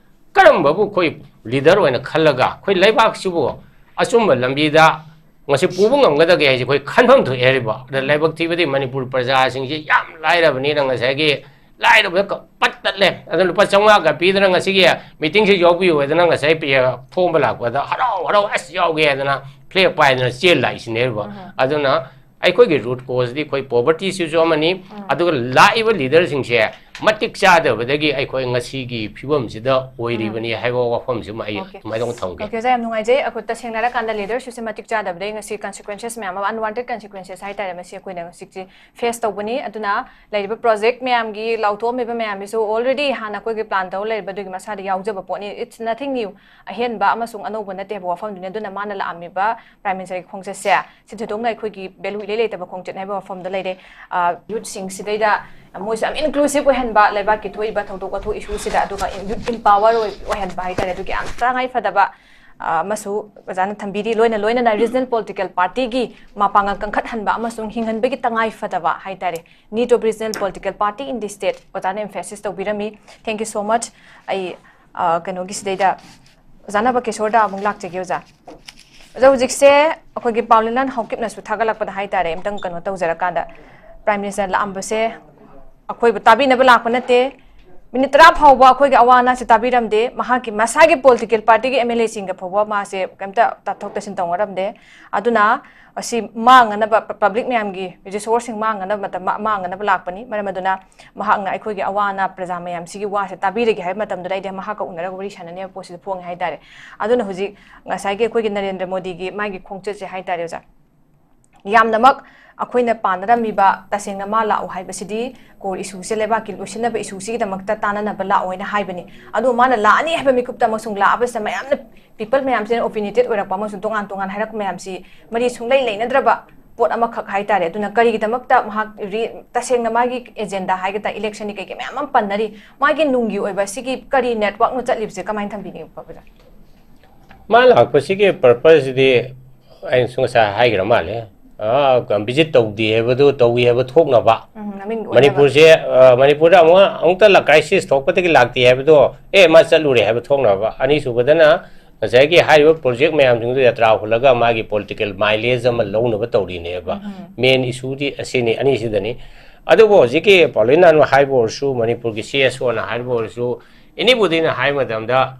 ꯀꯔꯝꯕꯕꯨ ꯑꯩꯈꯣꯏ leader ꯑꯣꯏꯅ ꯈꯜꯂꯒ ꯑꯩꯈꯣꯏ ꯂꯩꯕꯥꯛꯁꯤꯕꯨ ꯑꯆꯨꯝꯕ ꯂꯝꯕꯤꯗ ꯉꯁꯤ ꯄꯨꯕ ꯉꯝꯒꯗꯒꯦ ꯍꯥꯏꯁꯦ ꯑꯩꯈꯣꯏ ꯈꯟꯐꯝ ꯊꯣꯛꯑꯦ ꯍꯥꯏꯔꯤꯕ꯫ ꯑꯗ ꯂꯥꯏꯕꯛ ꯊꯤꯕꯗꯤ ꯃꯅꯤꯄꯨꯔ ꯄ꯭ꯔꯖꯥꯁꯤꯡꯁꯦ ꯌꯥꯝ ꯂꯥꯏꯔꯕꯅꯤꯅ ꯉꯁꯥꯏꯒꯤ ꯂꯥꯏꯔꯕꯗ ꯀ-, ꯄꯠ ꯇꯠꯂꯦ꯫ ꯑꯗꯨꯅ ꯂꯨꯄꯥ ꯆꯥꯝꯃꯉꯥꯒ ꯄꯤꯗꯅ ꯉꯁꯤꯒꯤ ꯃꯤꯇꯤꯡꯁꯤ ꯌꯥꯎꯕꯤꯌꯨ ꯍꯥꯏꯗꯅ ꯉꯁꯥꯏ ꯄꯤ-, ꯈꯣꯝꯕ ꯂꯥꯛꯄꯗ ꯍꯔꯥꯎ ꯍꯔꯥꯎ "ꯑꯁ ꯌꯥꯎꯒꯦ" ꯍꯥꯏꯗꯅ ꯐ꯭ꯂꯦꯛ ꯄꯥꯏꯗꯅ ꯆꯦꯜ ꯂꯥꯛꯏꯁꯤꯅꯦꯕ꯫ ꯑꯗꯨꯅ ꯑꯩꯈꯣꯏꯒꯤ ꯔꯨꯠ ꯀꯣꯁꯇꯤ ꯑꯩꯈꯣꯏ ꯄꯣꯕꯔꯇꯤꯁꯤꯁꯨ ꯑꯃꯅꯤ, ꯑꯗꯨꯒ ꯂꯥꯛꯏꯕ ꯂꯤꯗꯔꯁꯤꯡꯁꯦ ꯃꯇꯤꯛ ꯆꯥꯗꯕꯗꯒꯤ ꯑꯩꯈꯣꯏ ꯉꯁꯤꯒꯤ ꯐꯤꯕꯝꯁꯤꯗ ꯑꯣꯏꯔꯤꯕꯅꯤ ꯍꯥꯏꯕ ꯋꯥꯐꯝꯁꯤꯃ ꯑꯩ ꯑꯗꯨꯃꯥꯏꯅ ꯑꯃꯨꯛ ꯊꯝꯒꯦ꯫ ꯑꯣꯀꯦ, ꯑꯣꯖꯥ, ꯌꯥꯝ ꯅꯨꯡꯉꯥꯏꯖꯩ꯫ ꯑꯩꯈꯣꯏ ꯇꯁꯦꯡꯅ ꯍꯥꯏꯔꯀꯥꯟꯗ ꯂꯤꯗꯔꯁꯤꯞꯁꯦ ꯃꯇꯤꯛ ꯆꯥꯗꯕꯗꯒꯤ ꯉꯁꯤ ꯀꯟꯁꯤꯀ꯭ꯋꯦꯟꯁꯦꯁ ꯃꯌꯥꯝ ꯑꯃ, ꯑꯟꯋꯥꯟꯇꯦꯗ ꯀꯟꯁꯤꯀ꯭ꯋꯦꯟꯁꯦꯁ ꯍꯥꯏꯇꯥꯔꯦ, ꯃꯁꯤ ꯑꯩꯈꯣꯏꯅ ꯍꯧꯖꯤꯛꯁꯤ ꯐꯦꯁ ꯇꯧꯕꯅꯤ꯫ ꯑꯗꯨꯅ ꯂꯩꯔꯤꯕ ꯄ꯭ꯔꯣꯖꯦꯛ ꯃꯌꯥꯝꯒꯤ ꯂꯥꯎꯊꯣꯛꯑꯝꯃꯤꯕ ꯃꯌꯥꯝꯁꯤꯁꯨ ꯑꯣꯜꯔꯦꯗꯤ ꯍꯥꯟꯅ ꯑꯩꯈꯣꯏꯒꯤ ꯄ꯭ꯂꯥꯟ ꯇꯧꯔ ꯂꯩꯔꯤꯕ ꯑꯗꯨꯒꯤ ꯃꯁꯥꯗ ꯌꯥꯎꯖꯕ ꯄꯣꯠꯅꯤ꯫ It's nothing new. ꯑꯍꯦꯟꯕ ꯑꯃꯁꯨꯡ ꯑꯅꯧꯕ ꯅꯠꯇꯦ ꯍꯥꯏꯕ ꯋꯥꯐꯝꯗꯨꯅꯤ꯫ ꯑꯗꯨꯅ ꯃꯥꯅ ꯂꯥꯛꯑꯝꯃꯤꯕ ꯄ꯭ꯔꯥꯏꯝ ꯃꯤꯅꯤꯁꯇꯔꯒꯤ ꯈꯣꯡꯆꯠꯁꯦ ꯁꯤ ꯊꯣꯏꯗꯣꯛꯅ ꯑꯩꯈꯣꯏꯒꯤ ꯚꯦꯂꯨ ꯏꯂꯩ ꯂꯩꯇꯕ ꯈꯣꯡꯆꯠꯅꯤ ꯍꯥꯏꯕ ꯋꯥꯐꯝꯗ ꯂꯩꯔꯦ꯫ ꯌꯨꯠꯁꯤꯡꯁꯤꯗꯩꯗ ꯃꯣꯏꯁꯨ ꯌꯥꯝ ꯏꯟꯀ꯭ꯂꯨꯁꯤꯞ ꯑꯣꯏꯍꯟꯕ, ꯂꯩꯕꯥꯛꯀꯤ ꯊꯣꯛꯏꯕ ꯊꯧꯗꯣꯛ ꯋꯥꯊꯣꯛ ꯏꯁꯨꯁꯤꯗ, ꯑꯗꯨꯒ ꯌꯨꯠ ꯏꯝꯄꯥꯋꯔ ꯑꯣꯏꯍꯟꯕ ꯍꯥꯏꯇꯥꯔꯦ, ꯑꯗꯨꯒꯤ ꯌꯥꯝ ꯇꯉꯥꯏ ꯐꯗꯕ ꯑ, ꯑꯃꯁꯨ ꯑꯣꯖꯥꯅ ꯊꯝꯕꯤꯔꯤ꯫ ꯂꯣꯏꯅ ꯂꯣꯏꯅꯅ ꯔꯤꯖꯅꯦꯜ ꯄꯣꯂꯤꯇꯤꯀꯦꯜ ꯄꯥꯔꯇꯤꯒꯤ ꯃꯄꯥꯡꯒꯜ ꯀꯟꯈꯠꯍꯟꯕ ꯑꯃꯁꯨꯡ ꯍꯤꯡꯍꯟꯕꯒꯤ ꯇꯉꯥꯏ ꯐꯗꯕ ꯍꯥꯏꯇꯥꯔꯦ, need of regional political party in the state ꯑꯣꯖꯥꯅ emphasize ꯇꯧꯕꯤꯔꯝꯃꯤ꯫ Thank you so much꯫ ꯑꯩ ꯑ, ꯀꯩꯅꯣꯒꯤꯁꯤꯗꯩꯗ ꯑꯣꯖꯥ ꯅꯕꯀꯦꯁꯣꯔꯗ ꯑꯃꯨꯛ ꯂꯥꯛꯆꯒꯦ ꯑꯣꯖꯥ꯫ ꯑꯣꯖꯥ, ꯍꯧꯖꯤꯛꯁꯦ ꯑꯩꯈꯣꯏꯒꯤ ꯄꯥꯎꯂꯦꯟꯂꯥꯟ ꯍꯥꯎꯀꯤꯞꯅꯁꯨ ꯊꯥꯒꯠꯂꯛꯄꯗ ꯍꯥꯏꯇꯥꯔꯦ, ꯑꯝꯇꯪ ꯀꯩꯅꯣ ꯇꯧꯖꯔꯀꯥꯟꯗ, ꯄ꯭ꯔꯥꯏꯝ ꯃꯤꯅꯤꯁꯇꯔ ꯂꯥꯛꯑꯝꯕꯁꯦ ꯑꯩꯈꯣꯏꯕꯨ ꯇꯥꯕꯤꯅꯕ ꯂꯥꯛꯄ ꯅꯠꯇꯦ꯫ ꯃꯤꯅꯤꯠ ꯇꯔꯥ ꯐꯥꯎꯕ ꯑꯩꯈꯣꯏꯒꯤ ꯑꯋꯥ ꯑꯅꯥꯁꯦ ꯇꯥꯕꯤꯔꯝꯗꯦ꯫ ꯃꯍꯥꯛꯀꯤ ꯃꯁꯥꯒꯤ ꯄꯣꯂꯤꯇꯤꯀꯦꯜ ꯄꯥꯔꯇꯤꯒꯤ ꯑꯦꯝ ꯑꯦꯜ ꯑꯦꯁꯤꯡꯒ ꯐꯥꯎꯕ ꯃꯥꯁꯦ ꯀꯩꯝꯇ ꯇꯥꯊꯣꯛ ꯇꯥꯁꯤꯟ ꯇꯧꯅꯔꯝꯗꯦ꯫ ꯑꯗꯨꯅ ꯑꯁꯤ ꯃꯥꯡꯅꯅꯕ, ꯄ-, ꯄꯕ꯭ꯂꯤꯛ ꯃꯌꯥꯝꯒꯤ ꯔꯤꯁꯣꯔꯁꯁꯤꯡ ꯃꯥꯡꯅꯅꯕ ꯃꯇꯝ, ꯃꯥ-, ꯃꯥꯡꯅꯅꯕ ꯂꯥꯛꯄꯅꯤ꯫ ꯃꯔꯝ ꯑꯗꯨꯅ ꯃꯍꯥꯛꯅ ꯑꯩꯈꯣꯏꯒꯤ ꯑꯋꯥ ꯑꯅꯥ ꯄ꯭ꯔꯖꯥ ꯃꯌꯥꯝꯁꯤꯒꯤ ꯋꯥꯁꯦ ꯇꯥꯕꯤꯔꯒꯦ ꯍꯥꯏꯕ ꯃꯇꯝꯗꯨꯗ ꯑꯩꯗꯤ ꯃꯍꯥꯛꯀ ꯎꯅꯔꯒ ꯋꯥꯔꯤ ꯁꯥꯟꯅꯅꯤ ꯍꯥꯏꯕ ꯄꯣꯠꯁꯤꯗ ꯐꯣꯡꯉꯦ ꯍꯥꯏꯇꯥꯔꯦ꯫ ꯑꯗꯨꯅ ꯍꯧꯖꯤꯛ ꯉꯁꯥꯏꯒꯤ ꯑꯩꯈꯣꯏꯒꯤ ꯅꯔꯦꯟꯗ꯭ꯔ ꯃꯣꯗꯤꯒꯤ ꯃꯥꯒꯤ ꯈꯣꯡꯆꯠꯁꯦ ꯍꯥꯏꯇꯥꯔꯦ ꯑꯣꯖꯥ, ꯌꯥꯝꯅꯃꯛ ꯑꯩꯈꯣꯏꯅ ꯄꯥꯟꯅꯔꯝꯃꯤꯕ ꯇꯁꯦꯡꯅ ꯃꯥ ꯂꯥꯛꯎ ꯍꯥꯏꯕꯁꯤꯗꯤ ꯀꯣꯔ ꯏꯁꯨꯁꯦ, ꯂꯩꯕꯥꯛꯀꯤ ꯂꯣꯏꯁꯤꯟꯅꯕ ꯏꯁꯨꯁꯤꯒꯤꯗꯃꯛꯇ ꯇꯥꯟꯅꯅꯕ ꯂꯥꯛꯑꯣ ꯍꯥꯏꯅ ꯍꯥꯏꯕꯅꯤ꯫ ꯑꯗꯣ ꯃꯥꯅ ꯂꯥꯛꯑꯅꯤ ꯍꯥꯏꯕ ꯃꯤꯀꯨꯞꯇ ꯑꯃꯁꯨꯡ ꯂꯥꯛꯑꯕꯁꯤꯗ ꯃꯌꯥꯝꯅ, ꯄꯤꯄꯜ ꯃꯌꯥꯝꯁꯤꯅ ꯑꯣꯄꯤꯅꯤꯇꯦꯠ ꯑꯣꯏꯔꯛꯄ ꯑꯃꯁꯨꯡ ꯇꯣꯉꯥꯟ ꯇꯣꯉꯥꯟ ꯍꯥꯏꯔꯛꯄ ꯃꯌꯥꯝꯁꯤ ꯃꯔꯤ ꯁꯨꯡꯂꯩ ꯂꯩꯅꯗ꯭ꯔꯕ ꯄꯣꯠ ꯑꯃꯈꯛ ꯍꯥꯏꯇꯥꯔꯦ꯫ ꯑꯗꯨꯅ ꯀꯔꯤꯒꯤꯗꯃꯛꯇ ꯃꯍꯥꯛ ꯔꯤ-, ꯇꯁꯦꯡꯅ ꯃꯥꯒꯤ ꯑꯦꯖꯦꯟꯗꯥ ꯍꯥꯏꯒꯗ꯭ꯔꯥ, ꯏꯂꯦꯛꯁꯟꯒꯤ ꯀꯩꯀꯩ ꯃꯌꯥꯝ ꯑꯃ ꯄꯟꯅꯔꯤ, ꯃꯥꯒꯤ ꯅꯨꯡꯒꯤ ꯑꯣꯏꯕ ꯁꯤꯒꯤ ꯀꯔꯤ ꯅꯦꯠꯋꯥꯛꯅꯣ ꯆꯠꯂꯤꯕꯁꯦ, ꯀꯃꯥꯏꯅ ꯊꯝꯕꯤꯅꯤꯡꯕ ꯄ꯭ꯔꯣꯐꯦꯁꯔ? ꯃꯥ ꯂꯥꯛꯄꯁꯤꯒꯤ ꯄꯔꯄꯁꯁꯤꯗꯤ ꯑꯩꯅꯁꯨ ꯉꯁꯥꯏ ꯍꯥꯏꯈ꯭ꯔ ꯃꯥꯜꯂꯦ꯫ ꯑ, ꯚꯤꯖꯤꯠ ꯇꯧꯗꯦ ꯍꯥꯏꯕꯗꯨ ꯇꯧꯏ ꯍꯥꯏꯕ ꯊꯣꯛꯅꯕ, ꯎꯝ, ꯃꯃꯤꯡꯗꯨ ꯑꯣꯏꯅꯕ꯫ ꯃꯅꯤꯄꯨꯔꯁꯦ, ꯑ, ꯃꯅꯤꯄꯨꯔꯗ ꯑꯃꯨꯛ, ꯑꯃꯨꯛꯇ ꯂ-, ꯀ꯭ꯔꯥꯏꯁꯤꯁ ꯊꯣꯛꯄꯗꯒꯤ ꯂꯥꯛꯇꯦ ꯍꯥꯏꯕꯗꯣ, ꯑꯦ, ꯃꯥ ꯆꯠꯂꯨꯔꯦ ꯍꯥꯏꯕ ꯊꯣꯛꯅꯕ꯫ ꯑꯅꯤꯁꯨꯕꯗꯅ ꯉꯁꯥꯏꯒꯤ ꯍꯥꯏꯔꯤꯕ ꯄ꯭ꯔꯣꯖꯦꯛ ꯃꯌꯥꯝꯁꯤꯡꯗꯨ ꯌꯥꯇ꯭ꯔꯥ ꯍꯨꯜꯂꯒ ꯃꯥꯒꯤ ꯄꯣꯂꯤꯇꯤꯀꯦꯜ ꯃꯥꯏꯂꯦꯖ ꯑꯃ ꯂꯧꯅꯕ ꯇꯧꯔꯤꯅꯦꯕ꯫ ꯃꯦꯟ ꯏꯁꯨꯗꯤ ꯑꯁꯤꯅꯤ, ꯑꯅꯤꯁꯤꯗꯅꯤ꯫ ꯑꯗꯨꯕꯨ ꯍꯧꯖꯤꯛꯀꯤ ꯄꯥꯎꯂꯤꯅꯥꯅ ꯍꯥꯏꯕ ꯑꯣꯏꯔꯁꯨ, ꯃꯅꯤꯄꯨꯔꯒꯤ ꯁꯤ ꯑꯦꯁ ꯑꯣꯅ ꯍꯥꯏꯕ ꯑꯣꯏꯔꯁꯨ, ꯑꯦꯅꯤꯕꯣꯗꯤꯅ ꯍꯥꯏꯕ ꯃꯇꯝꯗ,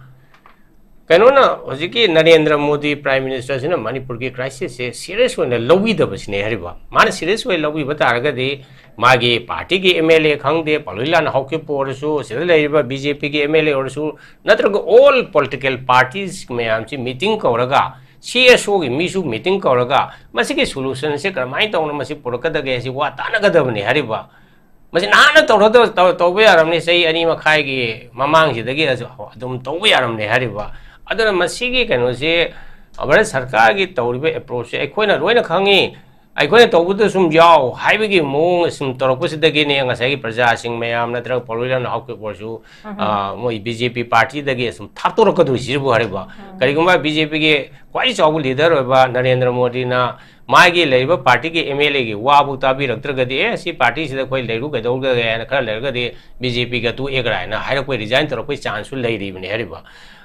ꯀꯩꯅꯣꯅ, ꯍꯧꯖꯤꯛꯀꯤ ꯅꯔꯦꯟꯗ꯭ꯔ ꯃꯣꯗꯤ ꯄ꯭ꯔꯥꯏꯝ ꯃꯤꯅꯤꯁꯇꯔꯁꯤꯅ ꯃꯅꯤꯄꯨꯔꯒꯤ ꯀ꯭ꯔꯥꯏꯁꯤꯁꯁꯦ ꯁꯤꯔꯤꯌꯁ ꯑꯣꯏꯅ ꯂꯧꯕꯤꯗꯕꯁꯤꯅꯦ ꯍꯥꯏꯔꯤꯕ꯫ ꯃꯥꯅ ꯁꯤꯔꯤꯌꯁ ꯑꯣꯏꯅ ꯂꯧꯕꯤꯕ ꯇꯥꯔꯒꯗꯤ, ꯃꯥꯒꯤ ꯄꯥꯔꯇꯤꯒꯤ ꯑꯦꯝ ꯑꯦꯜ ꯑꯦ ꯈꯪꯗꯦ, ꯄꯥꯎꯂꯤꯂꯥꯅ ꯍꯧꯈꯤꯕ ꯑꯣꯏꯔꯁꯨ, ꯁꯤꯗ ꯂꯩꯔꯤꯕ ꯕꯤ ꯖꯦ ꯄꯤꯒꯤ ꯑꯦꯝ ꯑꯦꯜ ꯑꯦ ꯑꯣꯏꯔꯁꯨ, ꯅꯠꯇ꯭ꯔꯒ ꯑꯣꯜ ꯄꯣꯂꯤꯇꯤꯀꯦꯜ ꯄꯥꯔꯇꯤꯁ ꯃꯌꯥꯝꯁꯤ ꯃꯤꯇꯤꯡ ꯀꯧꯔꯒ, ꯁꯤ ꯑꯦꯁ ꯑꯣꯒꯤ ꯃꯤꯁꯨ ꯃꯤꯇꯤꯡ ꯀꯧꯔꯒ, ꯃꯁꯤꯒꯤ ꯁꯣꯂꯨꯁꯟꯁꯦ ꯀꯔꯝꯍꯥꯏꯅ ꯇꯧꯅ ꯃꯁꯤ ꯄꯨꯔꯛꯀꯗꯒꯦ ꯍꯥꯏꯁꯤ ꯋꯥ ꯇꯥꯟꯅꯒꯗꯕꯅꯤ ꯍꯥꯏꯔꯤꯕ꯫ ꯃꯁꯤ ꯅꯍꯥꯟꯅ ꯇꯧꯔꯗ-, ꯇꯧ-, ꯇꯧꯕ ꯌꯥꯔꯝꯅꯤ, ꯆꯍꯤ ꯑꯅꯤ ꯃꯈꯥꯏꯒꯤ ꯃꯃꯥꯡꯁꯤꯗꯒꯤ ꯑꯗꯨ-, ꯑꯗꯨꯝ ꯇꯧꯕ ꯌꯥꯔꯝꯅꯤ ꯍꯥꯏꯔꯤꯕ꯫ ꯑꯗꯨꯅ ꯃꯁꯤꯒꯤ ꯀꯩꯅꯣꯁꯤ ꯚꯥꯔꯠ ꯁꯔꯀꯥꯔꯒꯤ ꯇꯧꯔꯤꯕ ꯑꯦꯄ꯭ꯔꯣꯆꯁꯦ ꯑꯩꯈꯣꯏꯅ ꯂꯣꯏꯅ ꯈꯪꯉꯤ꯫ ꯑꯩꯈꯣꯏꯅ ꯇꯧꯕꯗ ꯁꯨꯝ ꯌꯥꯎ ꯍꯥꯏꯕꯒꯤ ꯃꯑꯣꯡ ꯁꯨꯝ ꯇꯧꯔꯛꯄꯁꯤꯗꯒꯤꯅꯦ ꯉꯁꯥꯏꯒꯤ ꯄ꯭ꯔꯖꯥꯁꯤꯡ ꯃꯌꯥꯝ ꯅꯠꯇ꯭ꯔꯒ ꯄꯥꯎꯂꯣꯏ ꯂꯝꯅ ꯍꯧꯈꯤꯕ ꯑꯣꯏꯔꯁꯨ, ꯑ, ꯃꯣꯏ ꯕꯤ ꯖꯦ ꯄꯤ ꯄꯥꯔꯇꯤꯗꯒꯤ ꯁꯨꯝ ꯊꯥꯞꯇꯣꯔꯛꯀꯗꯣꯏꯁꯤꯕꯨ ꯍꯥꯏꯔꯤꯕ꯫ ꯀꯔꯤꯒꯨꯝꯕ ꯕꯤ ꯖꯦ ꯄꯤꯒꯤ ꯈ꯭ꯋꯥꯏ ꯆꯥꯎꯕ ꯂꯤꯗꯔ ꯑꯣꯏꯕ ꯅꯔꯦꯟꯗ꯭ꯔ ꯃꯣꯗꯤꯅ ꯃꯥꯒꯤ ꯂꯩꯔꯤꯕ ꯄꯥꯔꯇꯤꯒꯤ ꯑꯦꯝ ꯑꯦꯜ ꯑꯦꯒꯤ ꯋꯥꯕꯨ ꯇꯥꯕꯤꯔꯛꯇ꯭ꯔꯒꯗꯤ, "ꯑꯦ, ꯁꯤ ꯄꯥꯔꯇꯤꯁꯤꯗ ꯑꯩꯈꯣꯏ ꯂꯩꯔꯨ ꯀꯩꯗꯧꯔꯒꯦ?" ꯍꯥꯏꯅ ꯈꯔ ꯂꯩꯔꯒꯗꯤ ꯕꯤ ꯖꯦ ꯄꯤꯒ ꯇꯣꯛꯑꯦ ꯀꯥꯏꯅ ꯍꯥꯏꯔꯛꯄꯩ, ꯔꯤꯖꯥꯏꯟ ꯇꯧꯔꯛꯄꯩ ꯆꯥꯟꯁꯁꯨ ꯂꯩꯔꯤꯕꯅꯤ ꯍꯥꯏꯔꯤꯕ꯫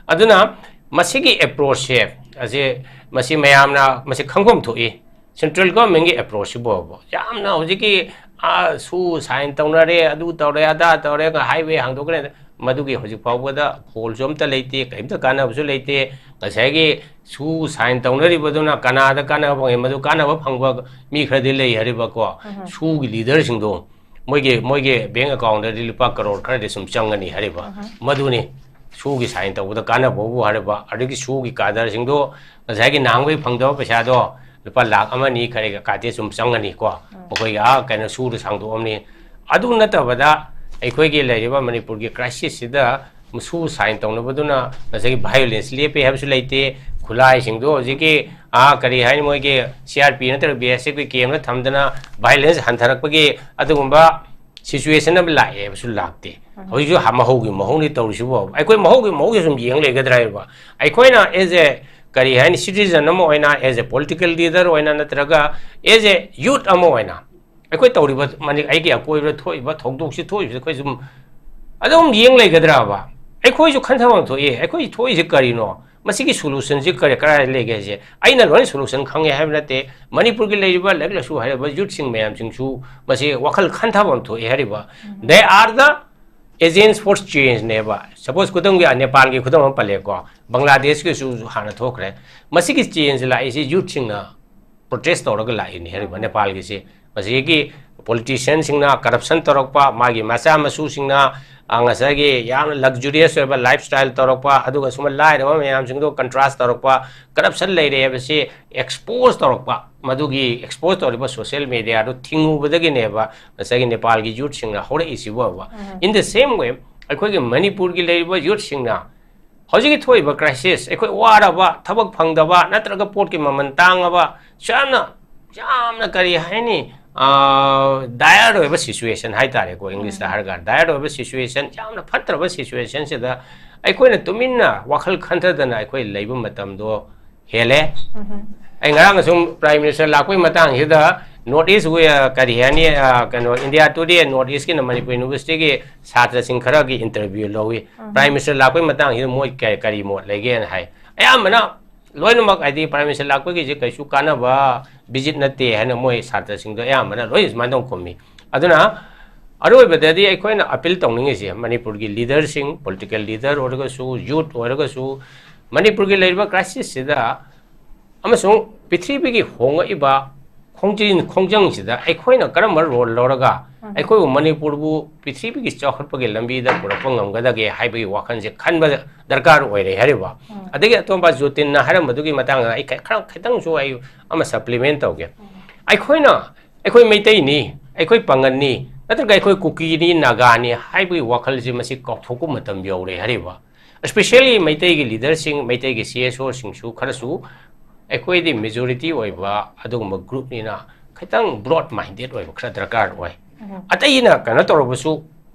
ꯑꯗꯨꯅ ꯃꯁꯤꯒꯤ ꯑꯦꯄ꯭ꯔꯣꯆꯁꯦ, ꯑꯁꯤ, ꯃꯁꯤ ꯃꯌꯥꯝꯅ ꯃꯁꯤ ꯈꯪꯐꯝ ꯊꯣꯛꯏ꯫ ꯁꯦꯟꯇ꯭ꯔꯦꯜ ꯒꯣꯔꯃꯦꯟꯒꯤ ꯑꯦꯄ꯭ꯔꯣꯆꯁꯤꯕꯨ ꯌꯥꯝꯅ ꯍꯧꯖꯤꯛꯀꯤ, ꯑꯥ, ꯁꯨ ꯁꯥꯏꯟ ꯇꯧꯅꯔꯦ, ꯑꯗꯨ ꯇꯧꯔꯦ, ꯑꯗꯥ ꯇꯧꯔꯦ, ꯍꯥꯏꯋꯦ ꯍꯥꯡꯗꯣꯛꯈ꯭ꯔꯦ, ꯃꯗꯨꯒꯤ ꯍꯧꯖꯤꯛ ꯐꯥꯎꯕꯗ ꯐꯣꯜꯁꯨ ꯑꯝꯇ ꯂꯩꯇꯦ, ꯀꯔꯤꯝꯇ ꯀꯥꯟꯅꯕꯁꯨ ꯂꯩꯇꯦ꯫ ꯉꯁꯥꯏꯒꯤ ꯁꯨ ꯁꯥꯏꯟ ꯇꯧꯅꯔꯤꯕꯗꯨꯅ ꯀꯅꯥꯗ ꯀꯥꯟꯅꯕ ꯐꯪꯉꯦ? ꯃꯗꯨ ꯀꯥꯟꯅꯕ ꯐꯪꯕ ꯃꯤ ꯈꯔꯗꯤ ꯂꯩ ꯍꯥꯏꯔꯤꯕꯀꯣ꯫ ꯁꯨꯒꯤ ꯂꯤꯗꯔꯁꯤꯡꯗꯣ ꯃꯣꯏꯒꯤ, ꯃꯣꯏꯒꯤ ꯕꯦꯡ ꯑꯦꯀꯥꯎꯟꯗꯗꯤ ꯂꯨꯄꯥ ꯀꯔꯣꯔ ꯈꯔꯗꯤ ꯁꯨꯝ ꯆꯪꯒꯅꯤ ꯍꯥꯏꯔꯤꯕ꯫ ꯃꯗꯨꯅꯤ ꯁꯨꯒꯤ ꯁꯥꯏꯟ ꯇꯧꯕꯗ ꯀꯥꯟꯅꯕꯕꯨ ꯍꯥꯏꯔꯤꯕ꯫ ꯑꯗꯒꯤ ꯁꯨꯒꯤ ꯀꯥꯗꯔꯁꯤꯡꯗꯣ ꯉꯁꯥꯏꯒꯤ ꯅꯍꯥꯟꯈꯩ ꯐꯪꯗꯕ ꯄꯩꯁꯥꯗꯣ ꯂꯨꯄꯥ ꯂꯥꯈ ꯑꯃ ꯑꯅꯤ ꯈꯔ ꯀꯥꯗꯦ ꯁꯨꯝ ꯆꯪꯒꯅꯤꯀꯣ꯫ ꯃꯈꯣꯏꯒꯤ, ꯑꯥ, ꯀꯩꯅꯣ, ꯁꯨꯗ ꯁꯥꯡꯗꯣꯛꯑꯝꯅꯤ꯫ ꯑꯗꯨ ꯅꯠꯇꯕꯗ ꯑꯩꯈꯣꯏꯒꯤ ꯂꯩꯔꯤꯕ ꯃꯅꯤꯄꯨꯔꯒꯤ ꯀ꯭ꯔꯥꯏꯁꯤꯁꯁꯤꯗ ꯁꯨ ꯁꯥꯏꯟ ꯇꯧꯅꯕꯗꯨꯅ ꯉꯁꯥꯏꯒꯤ ꯚꯥꯏꯑꯣꯂꯦꯟꯁ ꯂꯦꯞꯄꯦ ꯍꯥꯏꯕꯁꯨ ꯂꯩꯇꯦ꯫ ꯈꯨꯠꯂꯥꯏꯁꯤꯡꯗꯣ ꯍꯧꯖꯤꯛꯀꯤ, ꯑꯥ, ꯀꯔꯤ ꯍꯥꯏꯅꯤ, ꯃꯣꯏꯒꯤ ꯁꯤ ꯑꯥꯔ ꯄꯤ ꯅꯠꯇ꯭ꯔꯒ ꯕꯤ ꯑꯦꯁ ꯑꯦꯐꯀꯤ ꯀꯦꯝꯗ ꯊꯝꯗꯅ ꯚꯥꯏꯑꯣꯂꯦꯟꯁ ꯍꯟꯊꯔꯛꯄꯒꯤ ꯑꯗꯨꯒꯨꯝꯕ ꯁꯤꯆꯨꯋꯦꯁꯟ ꯑꯃ ꯂꯥꯛꯑꯦ ꯍꯥꯏꯕꯁꯨ ꯂꯥꯛꯇꯦ꯫ ꯍꯧꯖꯤꯛꯁꯨ ꯍ-, ꯃꯍꯧꯒꯤ ꯃꯍꯧꯅꯤ ꯇꯧꯔꯤꯁꯤꯕꯨ꯫ ꯑꯩꯈꯣꯏ ꯃꯍꯧꯒꯤ ꯃꯍꯧꯁꯦ ꯁꯨꯝ ꯌꯦꯡ ꯂꯩꯒꯗ꯭ꯔꯥ ꯍꯥꯏꯕ? ꯑꯩꯈꯣꯏꯅ as a, ꯀꯔꯤ ꯍꯥꯏꯅꯤ, ꯁꯤꯇꯤꯖꯟ ꯑꯃ ꯑꯣꯏꯅ, as a political leader ꯑꯣꯏꯅ, ꯅꯠꯇ꯭ꯔꯒ as a youth ꯑꯃ ꯑꯣꯏꯅ, ꯑꯩꯈꯣꯏ ꯇꯧꯔꯤꯕ ꯃꯅꯤ-, ꯑꯩꯒꯤ ꯑꯀꯣꯏꯕꯗ ꯊꯣꯛꯏꯕ ꯊꯧꯗꯣꯛꯁꯤ ꯊꯣꯛꯏꯕꯁꯤ ꯑꯩꯈꯣꯏ ꯁꯨꯝ ꯑꯗꯨꯝ ꯌꯦꯡ ꯂꯩꯒꯗ꯭ꯔꯕ? ꯑꯩꯈꯣꯏꯁꯨ ꯈꯟꯊꯐꯝ ꯊꯣꯛꯏ꯫ ꯑꯩꯈꯣꯏ ꯊꯣꯛꯏꯁꯦ ꯀꯔꯤꯅꯣ? ꯃꯁꯤꯒꯤ solution ꯁꯤ ꯀꯔꯤ, ꯀꯔꯥꯏ ꯂꯩꯒꯦ ꯍꯥꯏꯁꯦ? ꯑꯩꯅ ꯂꯣꯏꯅ solution ꯈꯪꯉꯦ ꯍꯥꯏꯕ ꯅꯠꯇꯦ꯫ ꯃꯅꯤꯄꯨꯔꯒꯤ ꯂꯩꯔꯤꯕ ꯂꯥꯏꯔꯤꯛ ꯂꯥꯏꯁꯨ ꯍꯩꯔꯕ youth ꯁꯤꯡ ꯃꯌꯥꯝꯁꯤꯡꯁꯨ ꯃꯁꯤ ꯋꯥꯈꯜ ꯈꯟꯊꯕ ꯑꯃ ꯊꯣꯛꯑꯦ ꯍꯥꯏꯔꯤꯕ꯫ They are the agents for change ꯅꯦꯕ꯫ Suppose ꯈꯨꯗꯝꯒꯤ, ꯅꯦꯄꯥꯜꯒꯤ ꯈꯨꯗꯝ ꯑꯃ ꯄꯜꯂꯦꯀꯣ, ꯕꯪꯒ꯭ꯂꯥꯗꯦꯁꯀꯤꯁꯨ ꯍꯥꯟꯅ ꯊꯣꯛꯈ꯭ꯔꯦ꯫ ꯃꯁꯤꯒꯤ change ꯂꯥꯛꯏꯁꯤ youth ꯁꯤꯡꯅ protest ꯇꯧꯔꯒ ꯂꯥꯛꯏꯅꯤ ꯍꯥꯏꯔꯤꯕ ꯅꯦꯄꯥꯜꯒꯤꯁꯤ꯫ ꯃꯁꯤꯒꯤ politician ꯁꯤꯡꯅ corruption ꯇꯧꯔꯛꯄ, ꯃꯥꯒꯤ ꯃꯆꯥ ꯃꯁꯨꯁꯤꯡꯅ, ꯑ, ꯉꯁꯥꯏꯒꯤ ꯌꯥꯝꯅ luxurious ꯑꯣꯏꯕ lifestyle ꯇꯧꯔꯛꯄ, ꯑꯗꯨꯒ ꯁꯨꯝꯕ ꯂꯥꯏꯔꯕ ꯃꯌꯥꯝꯁꯤꯡꯗꯣ contrast ꯇꯧꯔꯛꯄ, corruption ꯂꯩꯔꯦ ꯍꯥꯏꯕꯁꯤ expose ꯇꯧꯔꯛꯄ, ꯃꯗꯨꯒꯤ expose ꯇꯧꯔꯤꯕ social media ꯗꯨ ꯊꯤꯡꯉꯨꯕꯗꯒꯤꯅꯦꯕ ꯉꯁꯥꯏꯒꯤ ꯅꯦꯄꯥꯜꯒꯤ youth ꯁꯤꯡꯅ ꯍꯧꯔꯛꯏꯁꯤꯕꯨ ꯍꯥꯏꯕ꯫ In the same way, ꯑꯩꯈꯣꯏꯒꯤ ꯃꯅꯤꯄꯨꯔꯒꯤ ꯂꯩꯔꯤꯕ youth ꯁꯤꯡꯅ ꯍꯧꯖꯤꯛꯀꯤ ꯊꯣꯛꯏꯕ crisis, ꯑꯩꯈꯣꯏ ꯋꯥꯔꯕ, ꯊꯕꯛ ꯐꯪꯗꯕ, ꯅꯠꯇ꯭ꯔꯒ ꯄꯣꯠꯀꯤ ꯃꯃꯜ ꯇꯥꯡꯉꯕ, ꯌꯥꯝꯅ, ꯌꯥꯝꯅ ꯀꯔꯤ ꯍꯥꯏꯅꯤ, ꯑꯥ, dire ꯑꯣꯏꯕ situation ꯍꯥꯏꯇꯥꯔꯦꯀꯣ, English ꯇ ꯎꯝ꯫ ꯍꯥꯏꯔꯒ, dire ꯑꯣꯏꯕ situation, ꯌꯥꯝꯅ ꯐꯠꯇ꯭ꯔꯕ situation ꯁꯤꯗ ꯑꯩꯈꯣꯏꯅ ꯇꯨꯃꯤꯟꯅ ꯋꯥꯈꯜ ꯈꯟꯊꯗꯅ ꯑꯩꯈꯣꯏ ꯂꯩꯕ ꯃꯇꯝꯗꯣ ꯍꯦꯜꯂꯦ꯫ ꯎꯝ꯫ ꯑꯩ ꯉꯔꯥꯡ ꯑꯁꯨꯝ Prime Minister ꯂꯥꯛꯄꯒꯤ ꯃꯇꯥꯡꯁꯤꯗ North East ꯋꯤ-, ꯑ, ꯀꯔꯤ ꯍꯥꯏꯅꯤ, ꯑ, ꯀꯩꯅꯣ, India Today North East ꯀꯤꯅ Manipur University ꯒꯤ ꯁꯥꯇ꯭ꯔꯁꯤꯡ ꯈꯔꯒꯤ interview ꯂꯧꯏ꯫ ꯎꯝ꯫ Prime Minister ꯂꯥꯛꯄꯒꯤ ꯃꯇꯥꯡꯁꯤꯗ ꯃꯣꯏ ꯀ-, ꯀꯔꯤ ꯃꯣꯠ ꯂꯩꯒꯦꯅ ꯍꯥꯏ꯫ ꯑꯌꯥꯝꯕꯅ ꯂꯣꯏꯅꯃꯛ, ꯍꯥꯏꯗꯤ, Prime Minister ꯂꯥꯛꯄꯒꯤꯁꯦ ꯀꯩꯁꯨ ꯀꯥꯟꯅꯕ visit ꯅꯠꯇꯦ ꯍꯥꯏꯅ ꯃꯣꯏ ꯁꯥꯇ꯭ꯔꯁꯤꯡꯗꯣ ꯑꯌꯥꯝꯕꯅ ꯂꯣꯏ ꯁꯨꯃꯥꯏꯅ ꯇꯧ ꯈꯨꯝꯃꯤ꯫ ꯑꯗꯨꯅ ꯑꯔꯣꯏꯕꯗꯗꯤ ꯑꯩꯈꯣꯏꯅ appeal ꯇꯧꯅꯤꯡꯉꯤꯁꯦ, ꯃꯅꯤꯄꯨꯔꯒꯤ leader ꯁꯤꯡ, political leader ꯑꯣꯏꯔꯒꯁꯨ, youth ꯑꯣꯏꯔꯒꯁꯨ, ꯃꯅꯤꯄꯨꯔꯒꯤ ꯂꯩꯔꯤꯕ crisis ꯁꯤꯗ ꯑꯃꯁꯨꯡ ꯄ꯭ꯔꯤꯊꯤꯕꯤꯒꯤ ꯍꯣꯡꯂꯛꯏꯕ ꯈꯣꯡꯖꯤꯟ ꯈꯣꯡꯖꯪꯁꯤꯗ ꯑꯩꯈꯣꯏꯅ ꯀꯔꯝꯕ role ꯂꯧꯔꯒ ꯎꯝ꯫ ꯑꯩꯈꯣꯏꯕꯨ, ꯃꯅꯤꯄꯨꯔꯕꯨ ꯄ꯭ꯔꯤꯊꯤꯕꯤꯒꯤ ꯆꯥꯎꯈꯠꯄꯒꯤ ꯂꯝꯕꯤꯗ ꯄꯨꯔꯛꯄ ꯉꯝꯒꯗꯒꯦ ꯍꯥꯏꯕꯒꯤ ꯋꯥꯈꯜꯁꯦ ꯈꯟꯕ ꯗꯔꯀꯥꯔ ꯑꯣꯏꯔꯦ ꯍꯥꯏꯔꯤꯕ꯫ ꯎꯝ꯫ ꯑꯗꯒꯤ ꯑꯇꯣꯝꯕ ꯖꯣꯇꯤꯟꯅ ꯍꯥꯏꯔꯝꯕꯗꯨꯒꯤ ꯃꯇꯥꯡꯗ ꯑꯩ ꯈ-, ꯈꯔ ꯈꯤꯇꯪꯁꯨ ꯑꯩ ꯑꯃ supplement ꯇꯧꯒꯦ꯫ ꯎꯝ꯫ ꯑꯩꯈꯣꯏꯅ, ꯑꯩꯈꯣꯏ ꯃꯩꯇꯩꯅꯤ, ꯑꯩꯈꯣꯏ ꯄꯥꯉꯜꯅꯤ, ꯅꯠꯇ꯭ꯔꯒ ꯑꯩꯈꯣꯏ ꯀꯨꯀꯤꯅꯤ, ꯅꯥꯒꯥꯅꯤ ꯍꯥꯏꯕꯒꯤ ꯋꯥꯈꯜꯁꯦ ꯃꯁꯤ ꯀꯥꯎꯊꯣꯛꯄ ꯃꯇꯝ ꯌꯧꯔꯦ ꯍꯥꯏꯔꯤꯕ꯫ Especially ꯃꯩꯇꯩꯒꯤ leader ꯁꯤꯡ, ꯃꯩꯇꯩꯒꯤ C S O ꯁꯤꯡꯁꯨ ꯈꯔꯁꯨ ꯑꯩꯈꯣꯏꯗꯤ majority ꯑꯣꯏꯕ ꯑꯗꯨꯒꯨꯝꯕ group ꯅꯤꯅ ꯈꯤꯇꯪ broad minded ꯑꯣꯏꯕ ꯈꯔ ꯗꯔꯀꯥꯔ ꯑꯣꯏ꯫ ꯎꯝ꯫ ꯑꯇꯩꯅ ꯀꯩꯅꯣ ꯇꯧꯔꯕꯁꯨ,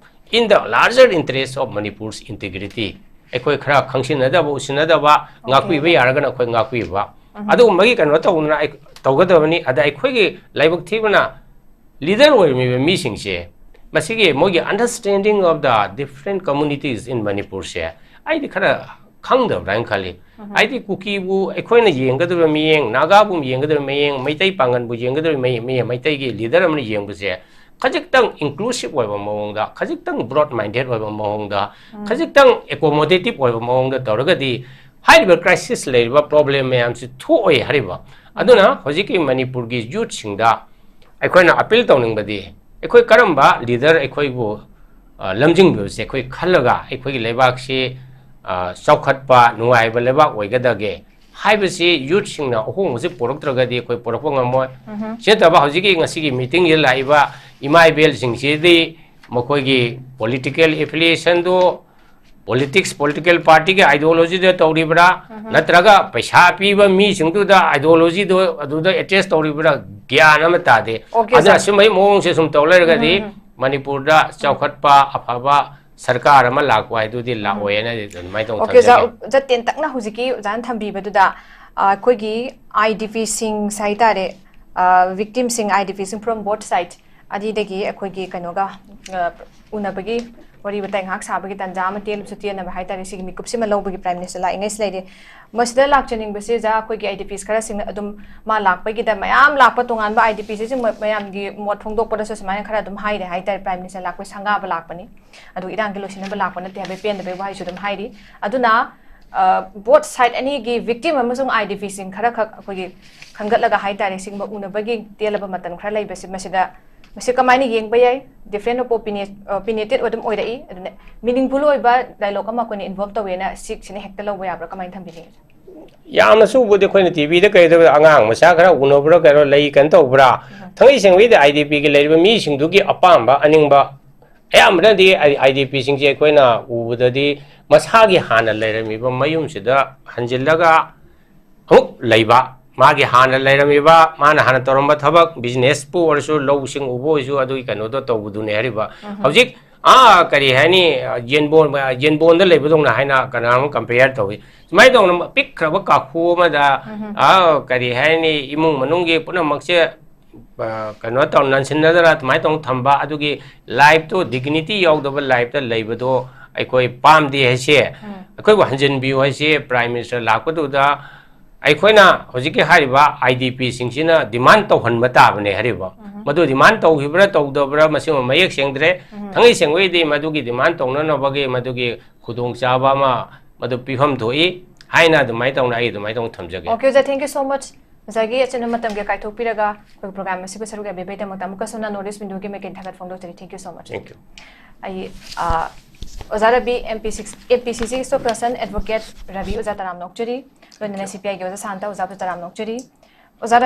in the larger interest of Manipur's integrity, ꯑꯩꯈꯣꯏ ꯈꯔ ꯈꯪꯁꯤꯟꯅꯗꯕ, ꯎꯁꯤꯟꯅꯗꯕ, ꯉꯥꯛꯄꯤꯕ ꯌꯥꯔꯒꯅ ꯑꯩꯈꯣꯏ ꯉꯥꯛꯄꯤꯕ, ꯎꯝ꯫ ꯑꯗꯨꯒꯨꯝꯕꯒꯤ ꯀꯩꯅꯣ ꯇꯧꯗꯅ ꯑꯩ-, ꯇꯧꯒꯗꯕꯅꯤ꯫ ꯑꯗ ꯑꯩꯈꯣꯏꯒꯤ ꯂꯥꯏꯕꯛ ꯊꯤꯕꯅ leader ꯑꯣꯏꯔꯝꯃꯤꯕ ꯃꯤꯁꯤꯡꯁꯦ, ꯃꯁꯤꯒꯤ ꯃꯣꯏꯒꯤ understanding of the different communities in Manipur ꯁꯦ ꯑꯩꯗꯤ ꯈꯔ ꯈꯪꯗꯕ꯭ꯔꯥ ꯍꯥꯏꯅ ꯈꯜꯂꯤ꯫ ꯍꯥꯏꯗꯤ ꯀꯨꯀꯤꯕꯨ ꯑꯩꯈꯣꯏꯅ ꯌꯦꯡꯒꯗꯧꯔꯤꯕ ꯃꯤꯠꯌꯦꯡ, ꯅꯥꯒꯥꯕꯨ ꯌꯦꯡꯒꯗꯧꯔꯤꯕ ꯃꯤꯠꯌꯦꯡ, ꯃꯩꯇꯩ ꯄꯥꯡꯒꯟꯕꯨ ꯌꯦꯡꯒꯗꯧꯔꯤꯕ ꯃꯤ, ꯃꯤ, ꯃꯩꯇꯩꯒꯤ ꯂꯤꯗꯔ ꯑꯃꯅ ꯌꯦꯡꯕꯁꯦ ꯈꯖꯤꯛꯇꯪ inclusive ꯑꯣꯏꯕ ꯃꯑꯣꯡꯗ, ꯈꯖꯤꯛꯇꯪ broad minded ꯑꯣꯏꯕ ꯃꯑꯣꯡꯗ, ꯈꯖꯤꯛꯇꯪ accommodative ꯑꯣꯏꯕ ꯃꯑꯣꯡꯗ ꯇꯧꯔꯒꯗꯤ ꯍꯥꯏꯔꯤꯕ crisis ꯂꯩꯔꯤꯕ problem ꯃꯌꯥꯝꯁꯤ ꯊꯣꯛꯑꯣꯏ ꯍꯥꯏꯔꯤꯕ꯫ ꯑꯗꯨꯅ ꯍꯧꯖꯤꯛꯀꯤ ꯃꯅꯤꯄꯨꯔꯒꯤ youthꯁꯤꯡꯗ ꯑꯩꯈꯣꯏꯅ appeal ꯇꯧꯅꯤꯡꯕꯗꯤ, ꯑꯩꯈꯣꯏ ꯀꯔꯝꯕ ꯂꯤꯗꯔ ꯑꯩꯈꯣꯏꯕꯨ, ꯑ, ꯂꯝꯖꯤꯡꯕꯤꯕꯁꯦ ꯑꯩꯈꯣꯏ ꯈꯜꯂꯒ ꯑꯩꯈꯣꯏꯒꯤ ꯂꯩꯕꯥꯛꯁꯤ, ꯑ, ꯆꯥꯎꯈꯠꯄ, ꯅꯨꯡꯉꯥꯏꯕ ꯂꯩꯕꯥꯛ ꯑꯣꯏꯒꯗꯒꯦ ꯍꯥꯏꯕꯁꯤ youthꯁꯤꯡꯅ ꯑꯍꯣꯡꯕꯁꯤ ꯄꯨꯔꯛꯇ꯭ꯔꯒꯗꯤ ꯑꯩꯈꯣꯏ ꯄꯨꯔꯛꯄ ꯉꯝꯃꯣꯏ꯫ ꯁꯤ ꯅꯠꯇꯕ ꯍꯧꯖꯤꯛꯀꯤ ꯉꯁꯤꯒꯤ meetingꯁꯤꯗ ꯂꯥꯛꯏꯕ ꯏꯃꯥ ꯏꯕꯦꯜꯁꯤꯡꯁꯤꯗꯤ ꯃꯈꯣꯏꯒꯤ political affiliationꯗꯨ politics, political partyꯒꯤ ideologyꯗ ꯇꯧꯔꯤꯕ꯭ꯔꯥ, ꯅꯠꯇ꯭ꯔꯒ ꯄꯩꯁꯥ ꯄꯤꯕ ꯃꯤꯁꯤꯡꯗꯨꯗ ideologyꯗꯣ ꯑꯗꯨꯗ attach ꯇꯧꯔꯤꯕ꯭ꯔꯥ, ꯒ꯭ꯌꯥꯟ ꯑꯃ ꯇꯥꯗꯦ꯫ Okay, ꯑꯗꯨꯅ sir꯫ ꯑꯁꯨꯝꯕꯒꯤ ꯃꯑꯣꯡꯁꯦ ꯁꯨꯝ ꯇꯧ ꯂꯩꯔꯒꯗꯤ ꯃꯅꯤꯄꯨꯔꯗ ꯆꯥꯎꯈꯠꯄ ꯑꯐꯕ ꯁꯔꯀꯥꯔ ꯑꯃ ꯂꯥꯛꯄ ꯍꯥꯏꯗꯨꯗꯤ ꯂꯥꯛꯑꯣꯏꯅ ꯑꯗꯨꯃꯥꯏꯅ ꯇꯧꯅ Okay, ꯊꯝꯖꯒꯦ꯫ ꯑꯣꯖꯥ, ꯑꯣꯖꯥ ꯇꯦꯟꯇꯛꯅ ꯍꯧꯖꯤꯛꯀꯤ ꯑꯣꯖꯥꯅ ꯊꯝꯕꯤꯕꯗꯨꯗ, ꯑ, ꯑꯩꯈꯣꯏꯒꯤ IDPꯁꯤꯡ ꯍꯥꯏꯇꯥꯔꯦ, ꯑ, victimꯁꯤꯡ, IDPꯁꯤꯡ from both side, ꯑꯅꯤꯗꯒꯤ ꯑꯩꯈꯣꯏꯒꯤ ꯀꯩꯅꯣꯒ, ꯑ, ꯎꯅꯕꯒꯤ ꯋꯥꯔꯤ ꯋꯥꯇꯥꯏ ꯉꯥꯏꯍꯥꯛ ꯁꯥꯕꯒꯤ ꯇꯥꯟꯖꯥ ꯑꯃ ꯇꯦꯜꯂꯕꯁꯨ ꯇꯦꯟꯅꯕ ꯍꯥꯏꯇꯥꯔꯦ, ꯁꯤꯒꯤ ꯃꯤꯀꯨꯞꯁꯤꯃ ꯂꯧꯕꯒꯤ Prime Minister ꯂꯥꯛꯏꯉꯩꯁꯤ ꯂꯩꯔꯦ꯫ ꯃꯁꯤꯗ ꯂꯥꯛꯆꯅꯤꯡꯕꯁꯦ ꯑꯣꯖꯥ, ꯑꯩꯈꯣꯏꯒꯤ IDPs ꯈꯔꯁꯤꯡꯅ ꯑꯗꯨꯝ ꯃꯥ ꯂꯥꯛꯄꯒꯤꯗ ꯃꯌꯥꯝ ꯂꯥꯛꯄ ꯇꯣꯉꯥꯟꯕ IDPꯁꯤꯡ ꯃ-, ꯃꯌꯥꯝꯒꯤ ꯃꯣꯠ ꯐꯣꯡꯗꯣꯛꯄꯗꯁꯨ ꯁꯨꯃꯥꯏꯅ ꯈꯔ ꯑꯗꯨꯝ ꯍꯥꯏꯔꯦ ꯍꯥꯏꯇꯥꯔꯦ, Prime Minister ꯂꯥꯛꯄꯒꯤ ꯁꯪꯒꯥꯕ ꯂꯥꯛꯄꯅꯤ꯫ ꯑꯗꯨ ꯏꯔꯥꯡꯒꯤ ꯂꯣꯏꯁꯤꯟꯅꯕ ꯂꯥꯛꯄ ꯅꯠꯇꯦ ꯍꯥꯏꯕꯒꯤ ꯄꯦꯟꯗꯕꯒꯤ ꯋꯥꯍꯩꯁꯨ ꯑꯗꯨꯝ ꯍꯥꯏꯔꯤ꯫ ꯑꯗꯨꯅ, ꯑ, both side ꯑꯅꯤꯒꯤ victim ꯑꯃꯁꯨꯡ IDPꯁꯤꯡ ꯈꯔꯈꯛ ꯑꯩꯈꯣꯏꯒꯤ ꯈꯟꯒꯠꯂꯒ ꯍꯥꯏꯇꯥꯔꯦ, ꯁꯤꯒꯨꯝꯕ ꯎꯅꯕꯒꯤ ꯇꯦꯜꯂꯕ ꯃꯇꯝ ꯈꯔ ꯂꯩꯕꯁꯤ, ꯃꯁꯤꯗ, ꯃꯁꯤ ꯀꯃꯥꯏꯅ ꯌꯦꯡꯕ ꯌꯥꯏ? Different opinion, opinionated ꯑꯗꯨꯝ ꯑꯣꯏꯔꯛꯏ꯫ ꯑꯗꯨꯅ meaningful ꯑꯣꯏꯕ dialogue ꯑꯃ ꯑꯩꯈꯣꯏꯅ involve ꯇꯧꯋꯦꯅ ꯁꯤꯁꯤꯅ ꯍꯦꯛꯇ ꯂꯧꯕ ꯌꯥꯕ꯭ꯔꯥ? ꯀꯃꯥꯏꯅ ꯊꯝꯕꯤꯅꯤꯡꯉꯤ? ꯌꯥꯝꯅꯁꯨ ꯎꯕꯗꯤ ꯑꯩꯈꯣꯏꯅ TVꯗ ꯀꯩꯗ ꯑꯉꯥꯡ ꯃꯆꯥ ꯈꯔ ꯎꯅꯕ꯭ꯔꯥ ꯀꯩꯅꯣ ꯂꯩ ꯀꯩꯅꯣ ꯇꯧꯕ꯭ꯔꯥ? ꯊꯥꯡꯉꯩ ꯁꯦꯡꯕꯒꯤꯗꯤ IDPꯒꯤ ꯂꯩꯔꯤꯕ ꯃꯤꯁꯤꯡꯗꯨꯒꯤ ꯑꯄꯥꯝꯕ ꯑꯅꯤꯡꯕ ꯑꯌꯥꯝꯕꯅꯗꯤ ꯑꯥꯏ-, IDPꯁꯤꯡꯁꯦ ꯑꯩꯈꯣꯏꯅ ꯎꯕꯗꯗꯤ ꯃꯁꯥꯒꯤ ꯍꯥꯟꯅ ꯂꯩꯔꯝꯃꯤꯕ ꯃꯌꯨꯝꯁꯤꯗ ꯍꯟꯖꯤꯜꯂꯒ ꯑꯃꯨꯛ ꯂꯩꯕ, ꯃꯥꯒꯤ ꯍꯥꯟꯅ ꯂꯩꯔꯝꯃꯤꯕ, ꯃꯥꯅ ꯍꯥꯟꯅ ꯇꯧꯔꯝꯕ ꯊꯕꯛ, businessꯄꯨ ꯑꯣꯏꯔꯁꯨ, ꯂꯧꯁꯤꯡ ꯎꯕ ꯑꯣꯏꯔꯁꯨ, ꯑꯗꯨꯒꯤ ꯀꯩꯅꯣꯗꯣ ꯇꯧꯕꯗꯨꯅꯦ ꯍꯥꯏꯔꯤꯕ꯫ ꯍꯧꯖꯤꯛ, ꯑꯥ, ꯀꯔꯤ ꯍꯥꯏꯅꯤ, ꯌꯦꯟꯕꯣꯟ, ꯌꯦꯟꯕꯣꯟꯗ ꯂꯩꯕꯗꯧꯅ ꯍꯥꯏꯅ ꯀꯅꯥꯅꯣꯝ compare ꯇꯧꯏ꯫ ꯁꯨꯃꯥꯏꯅ ꯇꯧꯅ ꯄꯤꯛꯈ꯭ꯔꯕ ꯀꯥꯈꯨ ꯑꯃꯗ, ꯑꯥ, ꯀꯔꯤ ꯍꯥꯏꯅꯤ, ꯏꯃꯨꯡ ꯃꯅꯨꯡꯒꯤ ꯄꯨꯝꯅꯃꯛꯁꯦ, ꯑ, ꯀꯩꯅꯣ ꯇꯧ, ꯅꯟꯁꯤꯟꯅꯗꯅ ꯑꯗꯨꯃꯥꯏꯅ ꯇꯧꯅ ꯊꯝꯕ, ꯑꯗꯨꯒꯤ lifeꯇꯣ dignity ꯌꯥꯎꯗꯕ lifeꯇ ꯂꯩꯕꯗꯣ ꯑꯩꯈꯣꯏ ꯄꯥꯝꯗꯦ ꯍꯥꯏꯁꯦ, ꯑꯩꯈꯣꯏꯕꯨ ꯍꯟꯖꯤꯟꯕꯤꯌꯨ ꯍꯥꯏꯁꯦ, ꯄ꯭ꯔꯥꯏꯝ ꯃꯤꯅꯤꯁꯇꯔ ꯂꯥꯛꯄꯗꯨꯗ ꯑꯩꯈꯣꯏꯅ ꯍꯧꯖꯤꯛꯀꯤ ꯍꯥꯏꯔꯤꯕ ꯑꯥꯏ ꯗꯤ ꯄꯤꯁꯤꯡꯁꯤꯅ ꯗꯤꯃꯥꯟ ꯇꯧꯍꯟꯕ ꯇꯥꯕꯅꯦ ꯍꯥꯏꯔꯤꯕ꯫ ꯃꯗꯨ ꯗꯤꯃꯥꯟ ꯇꯧꯈꯤꯕ꯭ꯔꯥ ꯇꯧꯗꯕ꯭ꯔꯥ, ꯃꯁꯤꯃ ꯃꯌꯦꯛ ꯁꯦꯡꯗ꯭ꯔꯦ꯫ ꯊꯥꯡꯒꯩ ꯁꯦꯡꯕꯒꯤꯗꯤ ꯃꯗꯨꯒꯤ ꯗꯤꯃꯥꯟ ꯇꯧꯅꯅꯕꯒꯤ ꯃꯗꯨꯒꯤ ꯈꯨꯗꯣꯡꯆꯥꯕ ꯑꯃ ꯃꯗꯨ ꯄꯤꯐꯝ ꯊꯣꯛꯏ ꯍꯥꯏꯅ ꯑꯗꯨꯃꯥꯏꯅ ꯇꯧꯅ ꯑꯩ ꯑꯗꯨꯃꯥꯏꯅ ꯇꯧꯅ ꯊꯝꯖꯒꯦ꯫ Okay, ꯑꯣꯖꯥ, thank you so much. ꯑꯣꯖꯥꯒꯤ ꯑꯆꯤꯟꯕ ꯃꯇꯝꯒꯤ ꯀꯥꯏꯊꯣꯛꯄꯤꯔꯒ ꯑꯩꯈꯣꯏ ꯄ꯭ꯔꯣꯒ꯭ꯔꯥꯝ ꯑꯁꯤꯕꯨ ꯁꯔꯨꯛ ꯌꯥꯕꯤꯕꯒꯤꯗꯃꯛꯇ ꯑꯃꯨꯛꯀꯁꯨ ꯍꯟꯅ ꯅꯣꯔꯠ ꯏꯁ ꯋꯤꯟꯗꯣꯒꯤ ꯃꯥꯏꯀꯩ ꯊꯥꯒꯠ ꯐꯣꯡꯗꯣꯛꯆꯔꯤ꯫ Thank you so much. Thank you. ꯑꯩ ꯑ, ꯑꯣꯖꯥ Ravi, M P six, M P C C spokesperson advocate Ravi ꯑꯣꯖꯥ ꯇꯔꯥꯝꯅ ꯑꯣꯛꯆꯔꯤ, ꯂꯣꯏꯅꯅ C P I ꯒꯤ ꯑꯣꯖꯥ ꯁꯥꯟꯇ ꯑꯣꯖꯥꯕꯨ ꯇꯔꯥꯝꯅ ꯑꯣꯛꯆꯔꯤ꯫ ꯑꯣꯖꯥ